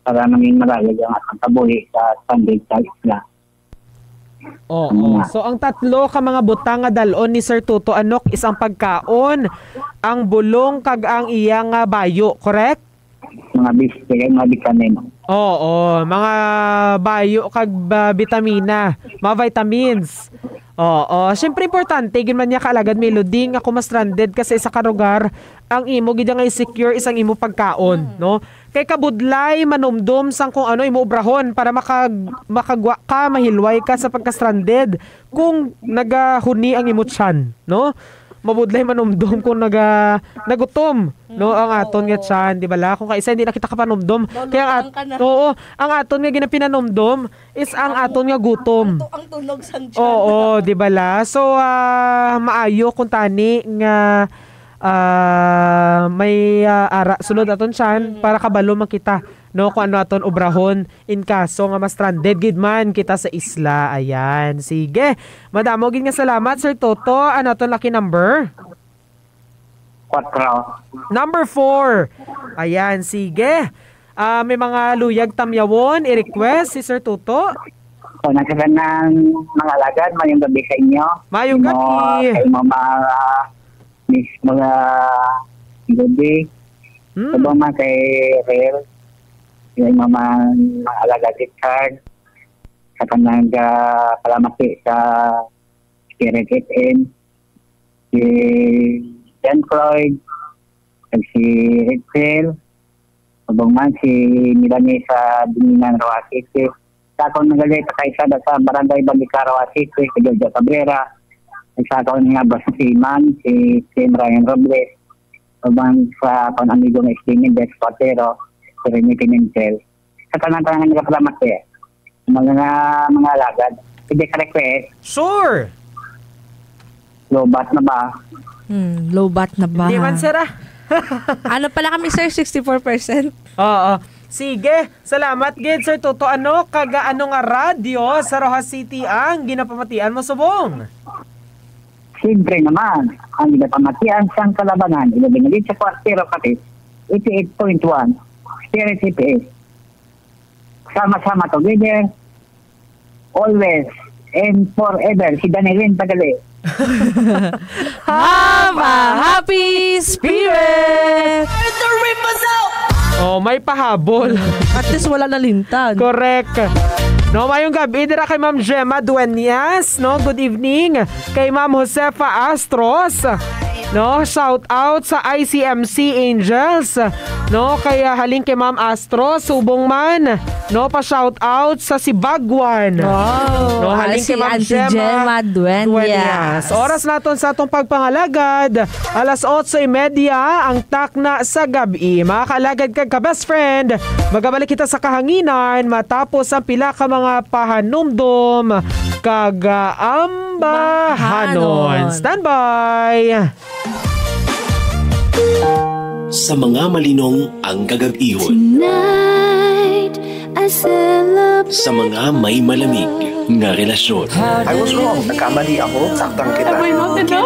para mangin malayo ang atong kabuhi sa standard sa isla. Oo. Ano nga? So, ang tatlo ka mga butang nga dal-on ni Sir Toto Anok is ang pagkaon, ang bulong, kag ang iya nga bayo, correct? Mga bis-, mga vitamin. Oo, mga bayo kag ba-, bitamina, mga vitamins. Oo, syempre importante gid man niya, Kaalagad Melody, nga kung ma-stranded ka sa isa ka lugar, ang imo gid nga i-secure is ang imo pagkaon, no? Kay kabudlay manumdom sang kung ano imo obrahon para makag-, makagwa ka, mahilway ka sa pagka-stranded kung nagahuni ang imo tiyan, no? Mabudlay manumdom kung naga-, nagutom, no, ang aton nga tiyan, di ba la? Kung kaisa hindi na kita kapanumdom. Kaya ang at-, Malutang ka na. Oo, ang aton nga ginapinanumdom is ang aton nga gutom. Ang tu-, ang tunog sang tiyan. Oo, di ba la? So, ah, maayo kung tani nga, ah, may, ah, ara sulod aton tiyan Mm. para kabalo man kita, no, kung ano aton obrahon in kaso nga ma-stranded gid man kita sa isla. Ayan, sige. Madamo gid nga salamat, Sir Toto. Ano aton lucky number? Kwatro. Number four. Ayan, sige. Ah, may mga luyag tamyawon, i-request si Sir Toto. So, nagkaganang mga alagad, mayong gabi sa inyo. Mayong Imo, gabi. Sa imo mga, mis-, mga gabi. Hmm. Subong man kay Rel, yung mga, mga alagad, Richard, sa kanang, ah, kalamati sa Spirit F M. si John Floyd, kag si Red Cell, ubang man si Melanie sa Binginan, Roxas City. Sa akon nagali, pakaisada sa Barangay Bandikara, Roxas City, si Jojo Cabrera. Sa akon nga boss si Iman, si Tim Ryan Robles. Ubang sa akon amigo nga Steven Des Cuatero, si Rene Pimentel. Sa tanan-tanan nga nagapalamat, eh. Mga, mga alagad. Pwede ka request? Sure! Lobat na ba? Hmm, lobat na ba? Hindi man, sir, ah. Ano pala kami, sir? Sixty-four percent? Oo. Sige. Salamat gid, Sir Toto. Ano, kag ano nga radyo sa Roxas City ang ginapamatian mo subong? Siyempre naman, ang ginapamatian sang kalabanan, ilabi na gid sa Kwartero Kapit, eighty-eight point one, Spirit F M. Sama-sama together, always and forever. Si Danilin Tagali. Have a happy spirit! Oh, may pahabol. At least wala na lintad. Correct. No, mayong gabi dira kay Ma'am Gemma Dueñas, no? Good evening. Kay Ma'am Josefa Astros, no? Shout out sa I C M C Angels, no? Kay, ah, halin kay Ma'am Astros, subong man, no? Pa shout out sa Sibagwan. Wow. No, halin Ah, si kay Ma'am Auntie Gemma Gemma Dueñas. Dueñas. Oras naton sa atong pagpangalagad, alas otso y media ang takna sa gab-i. Mga kaalagad kag ka-best friend, magabalik kita sa kahanginan matapos ang pila ka mga pahanumdom kag, ah, ambahanon. Ambahanon. Standby! Sa mga malinong ang kagab-ihon. Tonight, I celebrate Sa mga may malamig nga relasyon. I was wrong. Nagkamali ako. Saktan kita.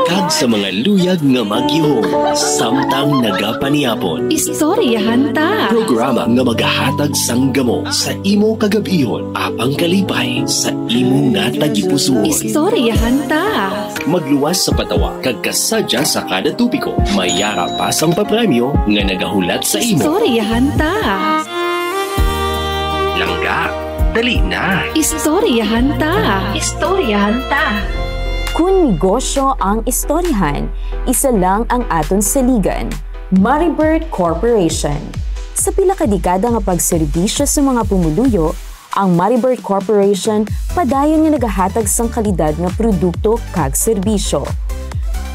Kag sa mga luyag nga magihom samtang nagapaniapon. Istoryahan ta. Programa nga magahatag sang gamo sa imo kagab-ihon, apang kalipay sa imo nga tagipusoon. Istoryahan ta. Magluwas sa patawa kag kasadya sa kada topiko. May yara pa sang papremyo nga nagahulat sa imo. Istoryahan ta. Langga, dali na. Istoryahan ta. Istoryahan ta. Kun negosyo ang istoryahan, isa lang ang aton saligan, Maribert Corporation. Sa pila ka dekada nga pagserbisyo sa mga pumuluyo, ang Maribert Corporation padayon nga nagahatag sang kalidad nga produkto kag serbisyo.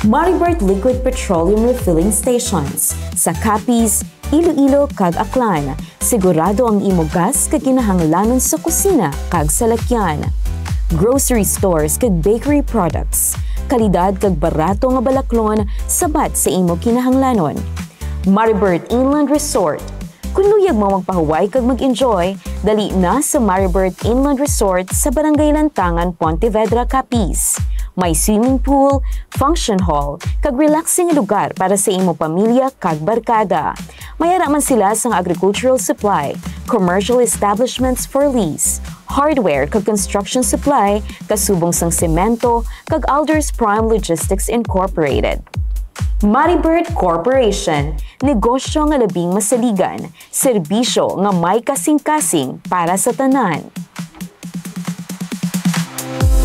Maribert Liquid Petroleum Refilling Stations sa Capiz, Iloilo, kag Aklan. Sigurado ang imo gas kag kinahanglanon sa kusina kag salakyan. Grocery stores kag bakery products. Kalidad kag barato nga balaklon sabat sa imo kinahanglanon. Maribert Inland Resort. Kung luyag mo magpahuway kag mag-enjoy, dali na sa Maribert Inland Resort sa Barangay Lantangan, Pontevedra, Capiz. May swimming pool, function hall, kag relaxing nga lugar para sa imo pamilya kag barkada. May ara man sila sang agricultural supply, commercial establishments for lease, hardware kag construction supply, kasubong sang semento, kag Alders Prime Logistics Incorporated. Maribert Corporation, negosyo nga labing masaligan, serbisyo nga may kasing-kasing para sa tanan.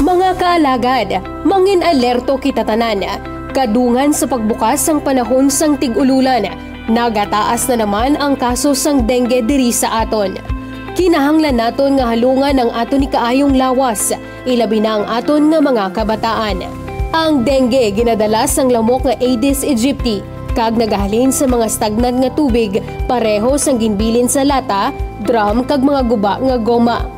Mga kaalagad, mangin-alerto kita tanan. Kadungan sa pagbukas sang panahon sang tig-ululan, nagataas na naman ang kaso sang dengue diri sa aton. Kinahanglan naton nga halungan ang aton ikaayong lawas, ilabi na ang aton nga mga kabataan. Ang dengue ginadala sang lamok nga Aedes aegypti kag nagahalin sa mga stagnant nga tubig, pareho sang ginbilin sa lata, drum, kag mga guba nga goma.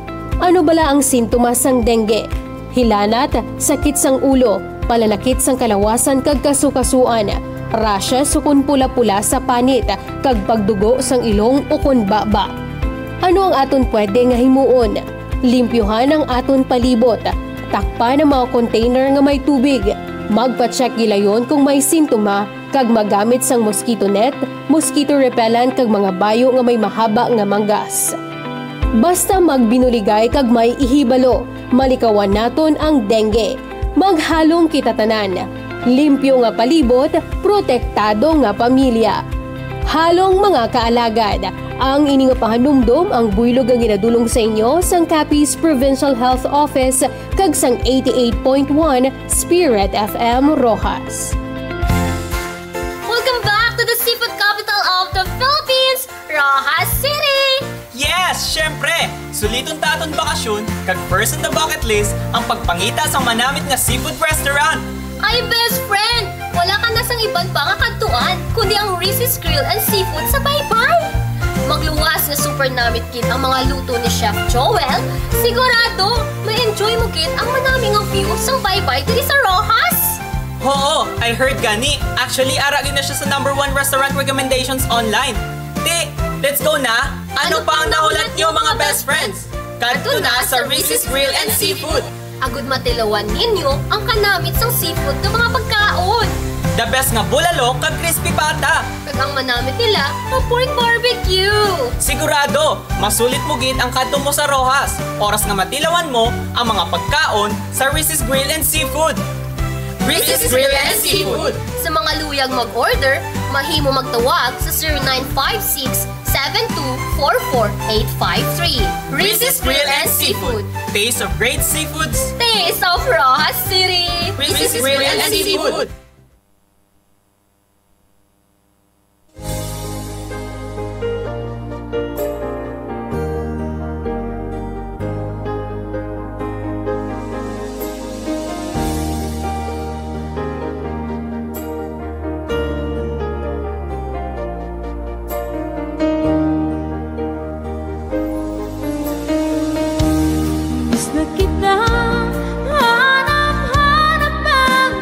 Ano bala ang sintomas sang dengue? Hilanat, sakit sang ulo, pananakit sang kalawasan kag kasukasuan, rashes ukon pula-pula sa panit, kag pagdugo sang ilong ukon baba. Ano ang aton pwede nga himuon? Limpyuhan ang aton palibot. Takpan ang mga container nga may tubig. Magpa-check gilayon kung may sintoma kag maggamit sang mosquito net, mosquito repellent kag mga bayo nga may mahaba nga manggas. Basta magbinuligay kag may ihibalo, malikawan naton ang dengue. Maghalong kita tanan. Limpyo nga palibot, protektado nga pamilya. Halong mga kaalagad, ang ini nga pahanumdom ang buylog nga ginadulong sa inyo sang Capiz Provincial Health Office kag sang eighty-eight point one Spirit F M Roxas. Liton ta aton bakasyon, kag first on the bucket list ang pagpangita sa manamit nga seafood restaurant. Ay, best friend! Wala ka na sang iban pa nga kadtuan, kundi ang Reese's Grill and Seafood sa Baybay. Magluwas nga super namit gid ang mga luto ni Chef Joel. Sigurado, ma-enjoy mo gid ang manami nga view sang Baybay diri sa Roxas. Oo, I heard gani. Actually, ara gid na siya sa number one restaurant recommendations online. Ti, let's go na! Ano pa ang nahulat nyo, mga best friends? Kadto na sa Reese's Grill and Seafood. Agud matilawan ninyo ang kanamit sang seafood nga mga pagkaon. The best nga bulalo kag crispy pata. Kag ang manamit nila nga pork barbecue. Sigurado, masulit mo gid ang kadto mo sa Roxas. Oras nga matilawan mo ang mga pagkaon sa Reese's Grill and Seafood. Reese's Grill and Seafood. Sa mga luyag mag-order, mahimo magtawag sa zero nine five six, seven two four four eight five three. Reese's Grill and Seafood. Taste of great seafoods. Taste of Roxas City. Reese's Grill and Seafood. Miss na kita, hanap-hanap ang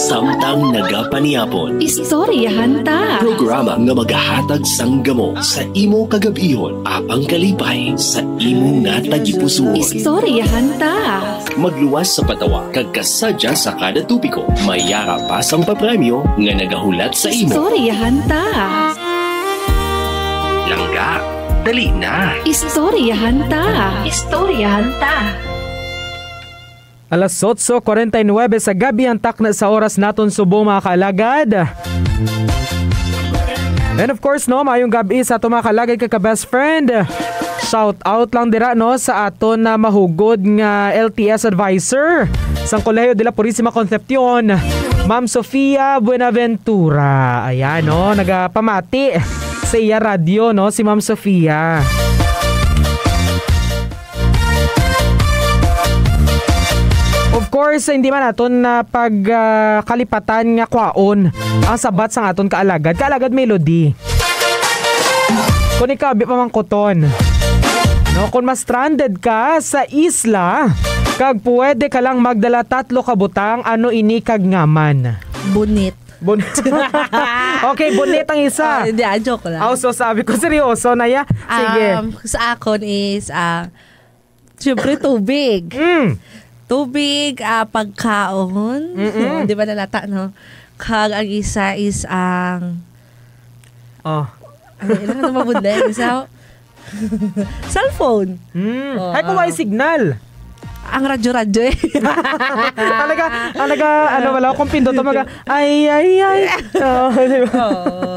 Samtang nagapanihapon. Istoryahan ta. Programa nga magahatag sang gamo sa imo kagab-ihon, apang kalipay sa imo nga tagipusoon. Istoryahan ta. Magluwas sa patawa kag kasadya sa kada topiko. May yara pa sang papremyo nga nagahulat sa imo. Istoryahan ta. Langga, dali na. Istoryahan ta. Istoryahan ta. Alas otso cuarenta y nueve sa gabi ang takna sa oras naton subong, mga kaalagad. And of course, no, maayong gabi sa ato mga kaalagad kag ka-best friend. Shout out lang dira, no, sa aton na mahugod nga L T S advisor sang Colegio de la Purisima Concepcion, Ma'am Sofia Buenaventura. Ayan, no, nagapamati sa iya radyo, no, si Ma'am Sofia. Of course, hindi man naton na pag, ah, kalipatan nga kwaon ang sabat sang aton kaalagad. Kaalagad Melody. Kung ikaw, abi pamangkuton. No, kung ma-stranded ka sa isla, kag pwede ka lang magdala tatlo ka butang, ano ini kag ngaman? Bunit. Bunit. Okay, bunit ang isa. Ah, hindi, ah, joke lang. Oh, so sabi ko, seryoso na ya. Sige. Um, sa akon is, ah, syempre, tubig. Mm. Tubig, ah, pagkaon. Mm-mm. Oh, di ba nalata, no? Kag ang isa is ang Oh. Ay, ilang ano mabudlay? Isa, cellphone. Mm. Oh, Hay, kung ah. May signal. Ang radyo-radyo eh. Talaga, talaga, ano, wala akong pindot. Maga, ay, ay, ay. Oh, di ba? Oo.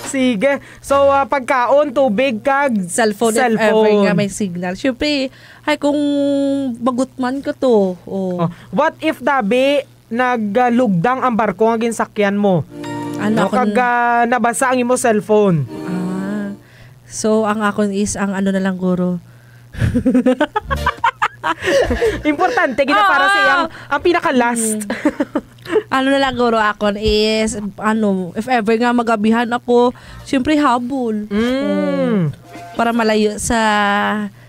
Sige. So, ah, pagkaon, tubig, kag Cellphone, if ever cellphone. Nga may signal. Siyempre, ay, kung bagutman ka to. Oh. Oh. What if, Dabi, naglugdang ang barko nga ginsakyan mo? Ano No, akong kag, ah, nabasa ang imo cellphone. Ah. So, ang akon is ang ano na lang, guro. Importante, gina para sa Oo. Iyang, ang pinaka-last. Mm. Ano na lang, guro, akon is, ano, if ever nga magabihan ako, siyempre, habol. Mm. Oh. Para malayo sa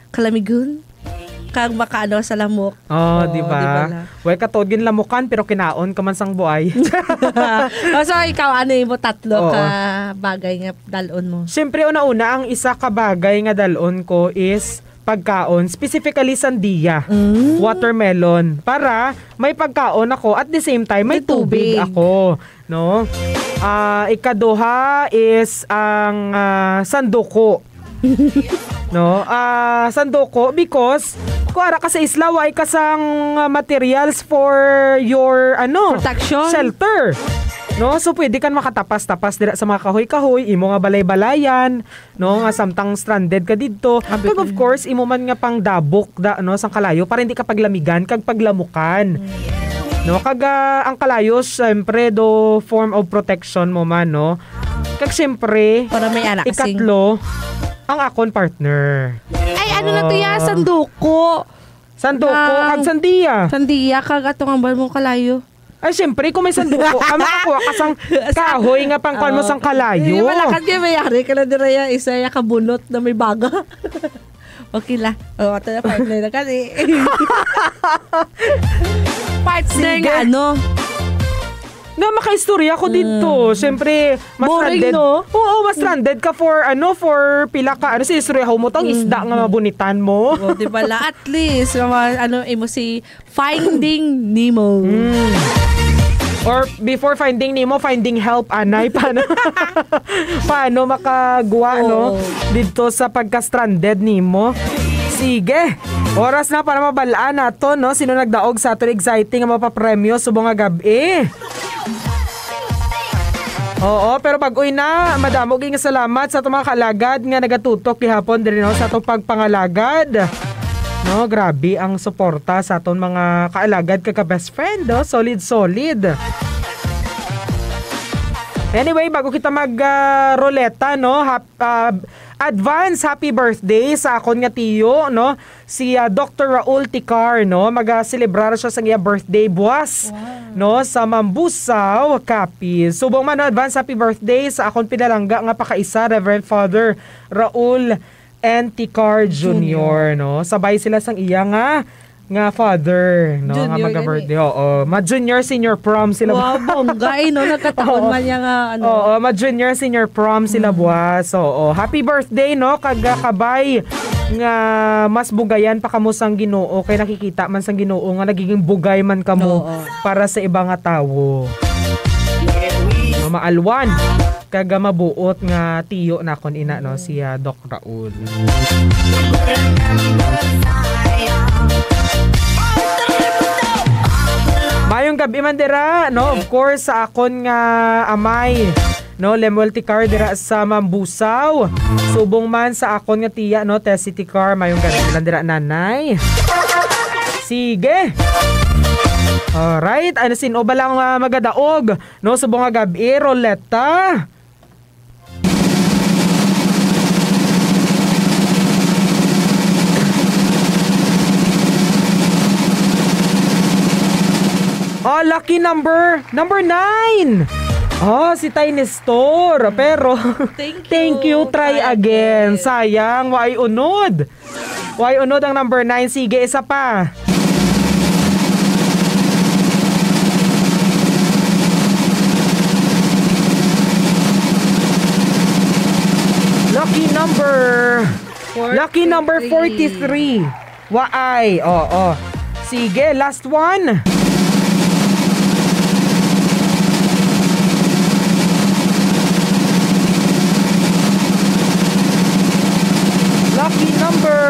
kalamigon. Kag makaano sa lamok. Oh, Oh, di ba? di ba la? Way katuod gin lamukan, pero kinaon ka man sang buay. Oh, so, ikaw, ano imo tatlo Oo. ka bagay nga dalon mo? Siyempre, una-una, ang isa ka bagay nga dalon ko is pagkaon, specifically sandiya, Mm. watermelon, para may pagkaon ako, at the same time, may May tubig tubig. ako, no? Ah, ikaduha is ang, ah, sanduko. No? Ah, sanduko, because kung ara ka sa isla, way ka sang, ah, materials for your, ano, Protection? shelter. No? So, pwede kang makatapas-tapas dira sa mga kahoy-kahoy, imo nga balay-balayan, no? Nga samtang stranded ka didto. Abi Kag of ko. course, imo man nga pangdabok da, no, sang kalayo para hindi ka paglamigan kag paglamukan. Mm. No? Kag, ah, ang kalayo, syempre, do form of protection mo man, no? Kag syempre, Para may anak kasing ikatlo, ang akon partner. Ay, ano na to ya? Oh. Sanduko. Sanduko, Ang kag sandiya. Sandiya, kag ato nga ba mo kalayo? Ay, syempre, kung may sanduko ka, makakuha ka sang kahoy nga pangkuan mo Oo. sang kalayo. Eh, malakad kayo, may yari ka na dira ya, isa ya kabunot na may baga. Okay la. Oh, ato na partner na kani. Partner Sige. nga ano? Nga makaistorya ko dito. Mm. Siyempre, mas Boring, stranded. no? Oo, mas stranded ka for, ano, for pila ka, ano, si istorya mo tong Mm. isda nga mabunitan mo. Oh, di ba la? At least, mga, ano, imo si Finding Nemo. Mm. Or before Finding Nemo, finding help, anay. Paano, paano makagwa, no? Oo. Dito sa pagka-stranded nimo. Sige. Oras na para mabalaan nato, no? Sino nagdaog sa aton exciting nga mapapremyo subong nga gab-i? Oo, pero bag-oy na, madamo gyud nga salamat sa atong mga kaalagad nga nagatutok gihapon diri, no, sa atong pagpangalagad. No, grabe ang suporta sa aton mga kaalagad kag ka-best friend, no? Solid, solid. Anyway, bago kita mag, ah, roleta, no, hap-, ah, advance happy birthday sa akon nga tiyo, no? Si, ah, Doctor Raul Ticar, no? Magaselebrar siya sa iya birthday buwas, Wow. no? Sa Mambusao, Capiz. Subong man, no? Advance happy birthday sa akon pinalangga nga pakaisa, Reverend Father Raul N. Ticar Junior, Junior. no? Sabay sila sang iya nga nga father, no, nga Junior gani. Maga-birthday. Oo, ma-junior senior prom sila. Wow, bongga, eh, no? Nagkataon Oo. man niya nga, ano. Oo, ma-junior senior prom sila Mm. buwas. Oo, happy birthday, no? Kag, ah, kabay nga mas bugayan pa kamo sang Ginoo, kay nakikita man sang Ginoo nga nagiging bugay man kamo Oo. para sa iba nga tawo. No, maalwan, kag, ah, mabuot nga tiyo nakon ina, no, si, ah, Doc Raul. Mayong gabi man dira, no? Of course, sa akon nga amay, no, Lemuel Ticar dira sa Mambusaw. Subong man sa akon nga tiya, no, Tessie Ticar. Mayong gabi lang dira, nanay. Sige. Alright, ano, sino ba lang, ah, magadaog, no, subong nga gabi, Roleta? Oh, lucky number, number nine. Oh, si Tay Nestor. Pero, Thank thank you, you. Try Try again. again. Sayang, waay unod. Waay unod ang number nine. Sige, isa pa. Lucky number. Lucky number forty-three. Waay, oo. Sige, last one. Lucky number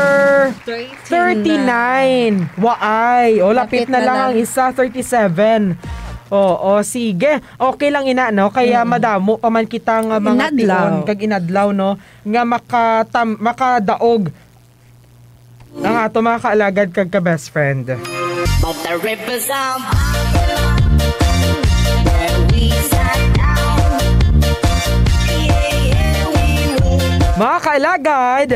Thirty-nine. Waay. O, lapit Lapit na na lang ang lang. isa, thirty-seven. Oo, sige. Okay lang ina, no? Kaya Mm. madamo pa man kita nga mga Inadlaw. tion kag inadlaw, no? Nga makatam-, makadaog ang ato mga kaalagad kag ka-best friend. But the rivers of Babylon, where we sat down. Yeah, yeah, we move. Mga kaalagad,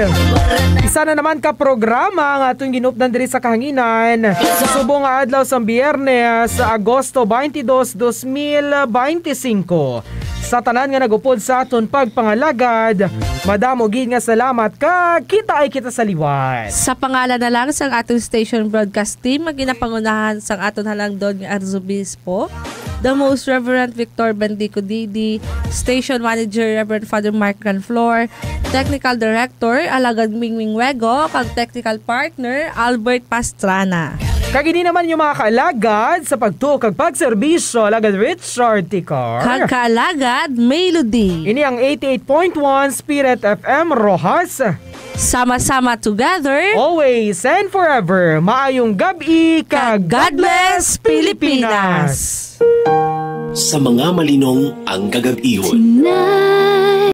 isa na naman ka programa ang aton ginupdan diri sa kahanginan. Subong nga adlaw sa Biyernes, Agosto twenty-two, dos mil bente singko. Sa tanan nga nagupod sa aton pagpangalagad, madamo gid nga salamat kag kita ay kita sa liwat. Sa pangalan na lang sang aton station broadcast team, nga ginapangunahan sang aton halangdon nga Arzobispo, the Most Reverend Victor Bendico D D, Station Manager Reverend Father Mark Granflor, Technical Director Alagad Mingming Wego, kag Technical Partner Albert Pastrana. Kag ini naman yung mga kaalagad sa pagtuo kag pagserbisyo, Alagad Richard Ticar. Kag kaalagad Melody. Ini ang eighty-eight point one Spirit F M Roxas. Sama-sama together. Always and forever. Maayong gabi kag Kag God bless, Pilipinas. Sa mga malinong ang kagab-ihon.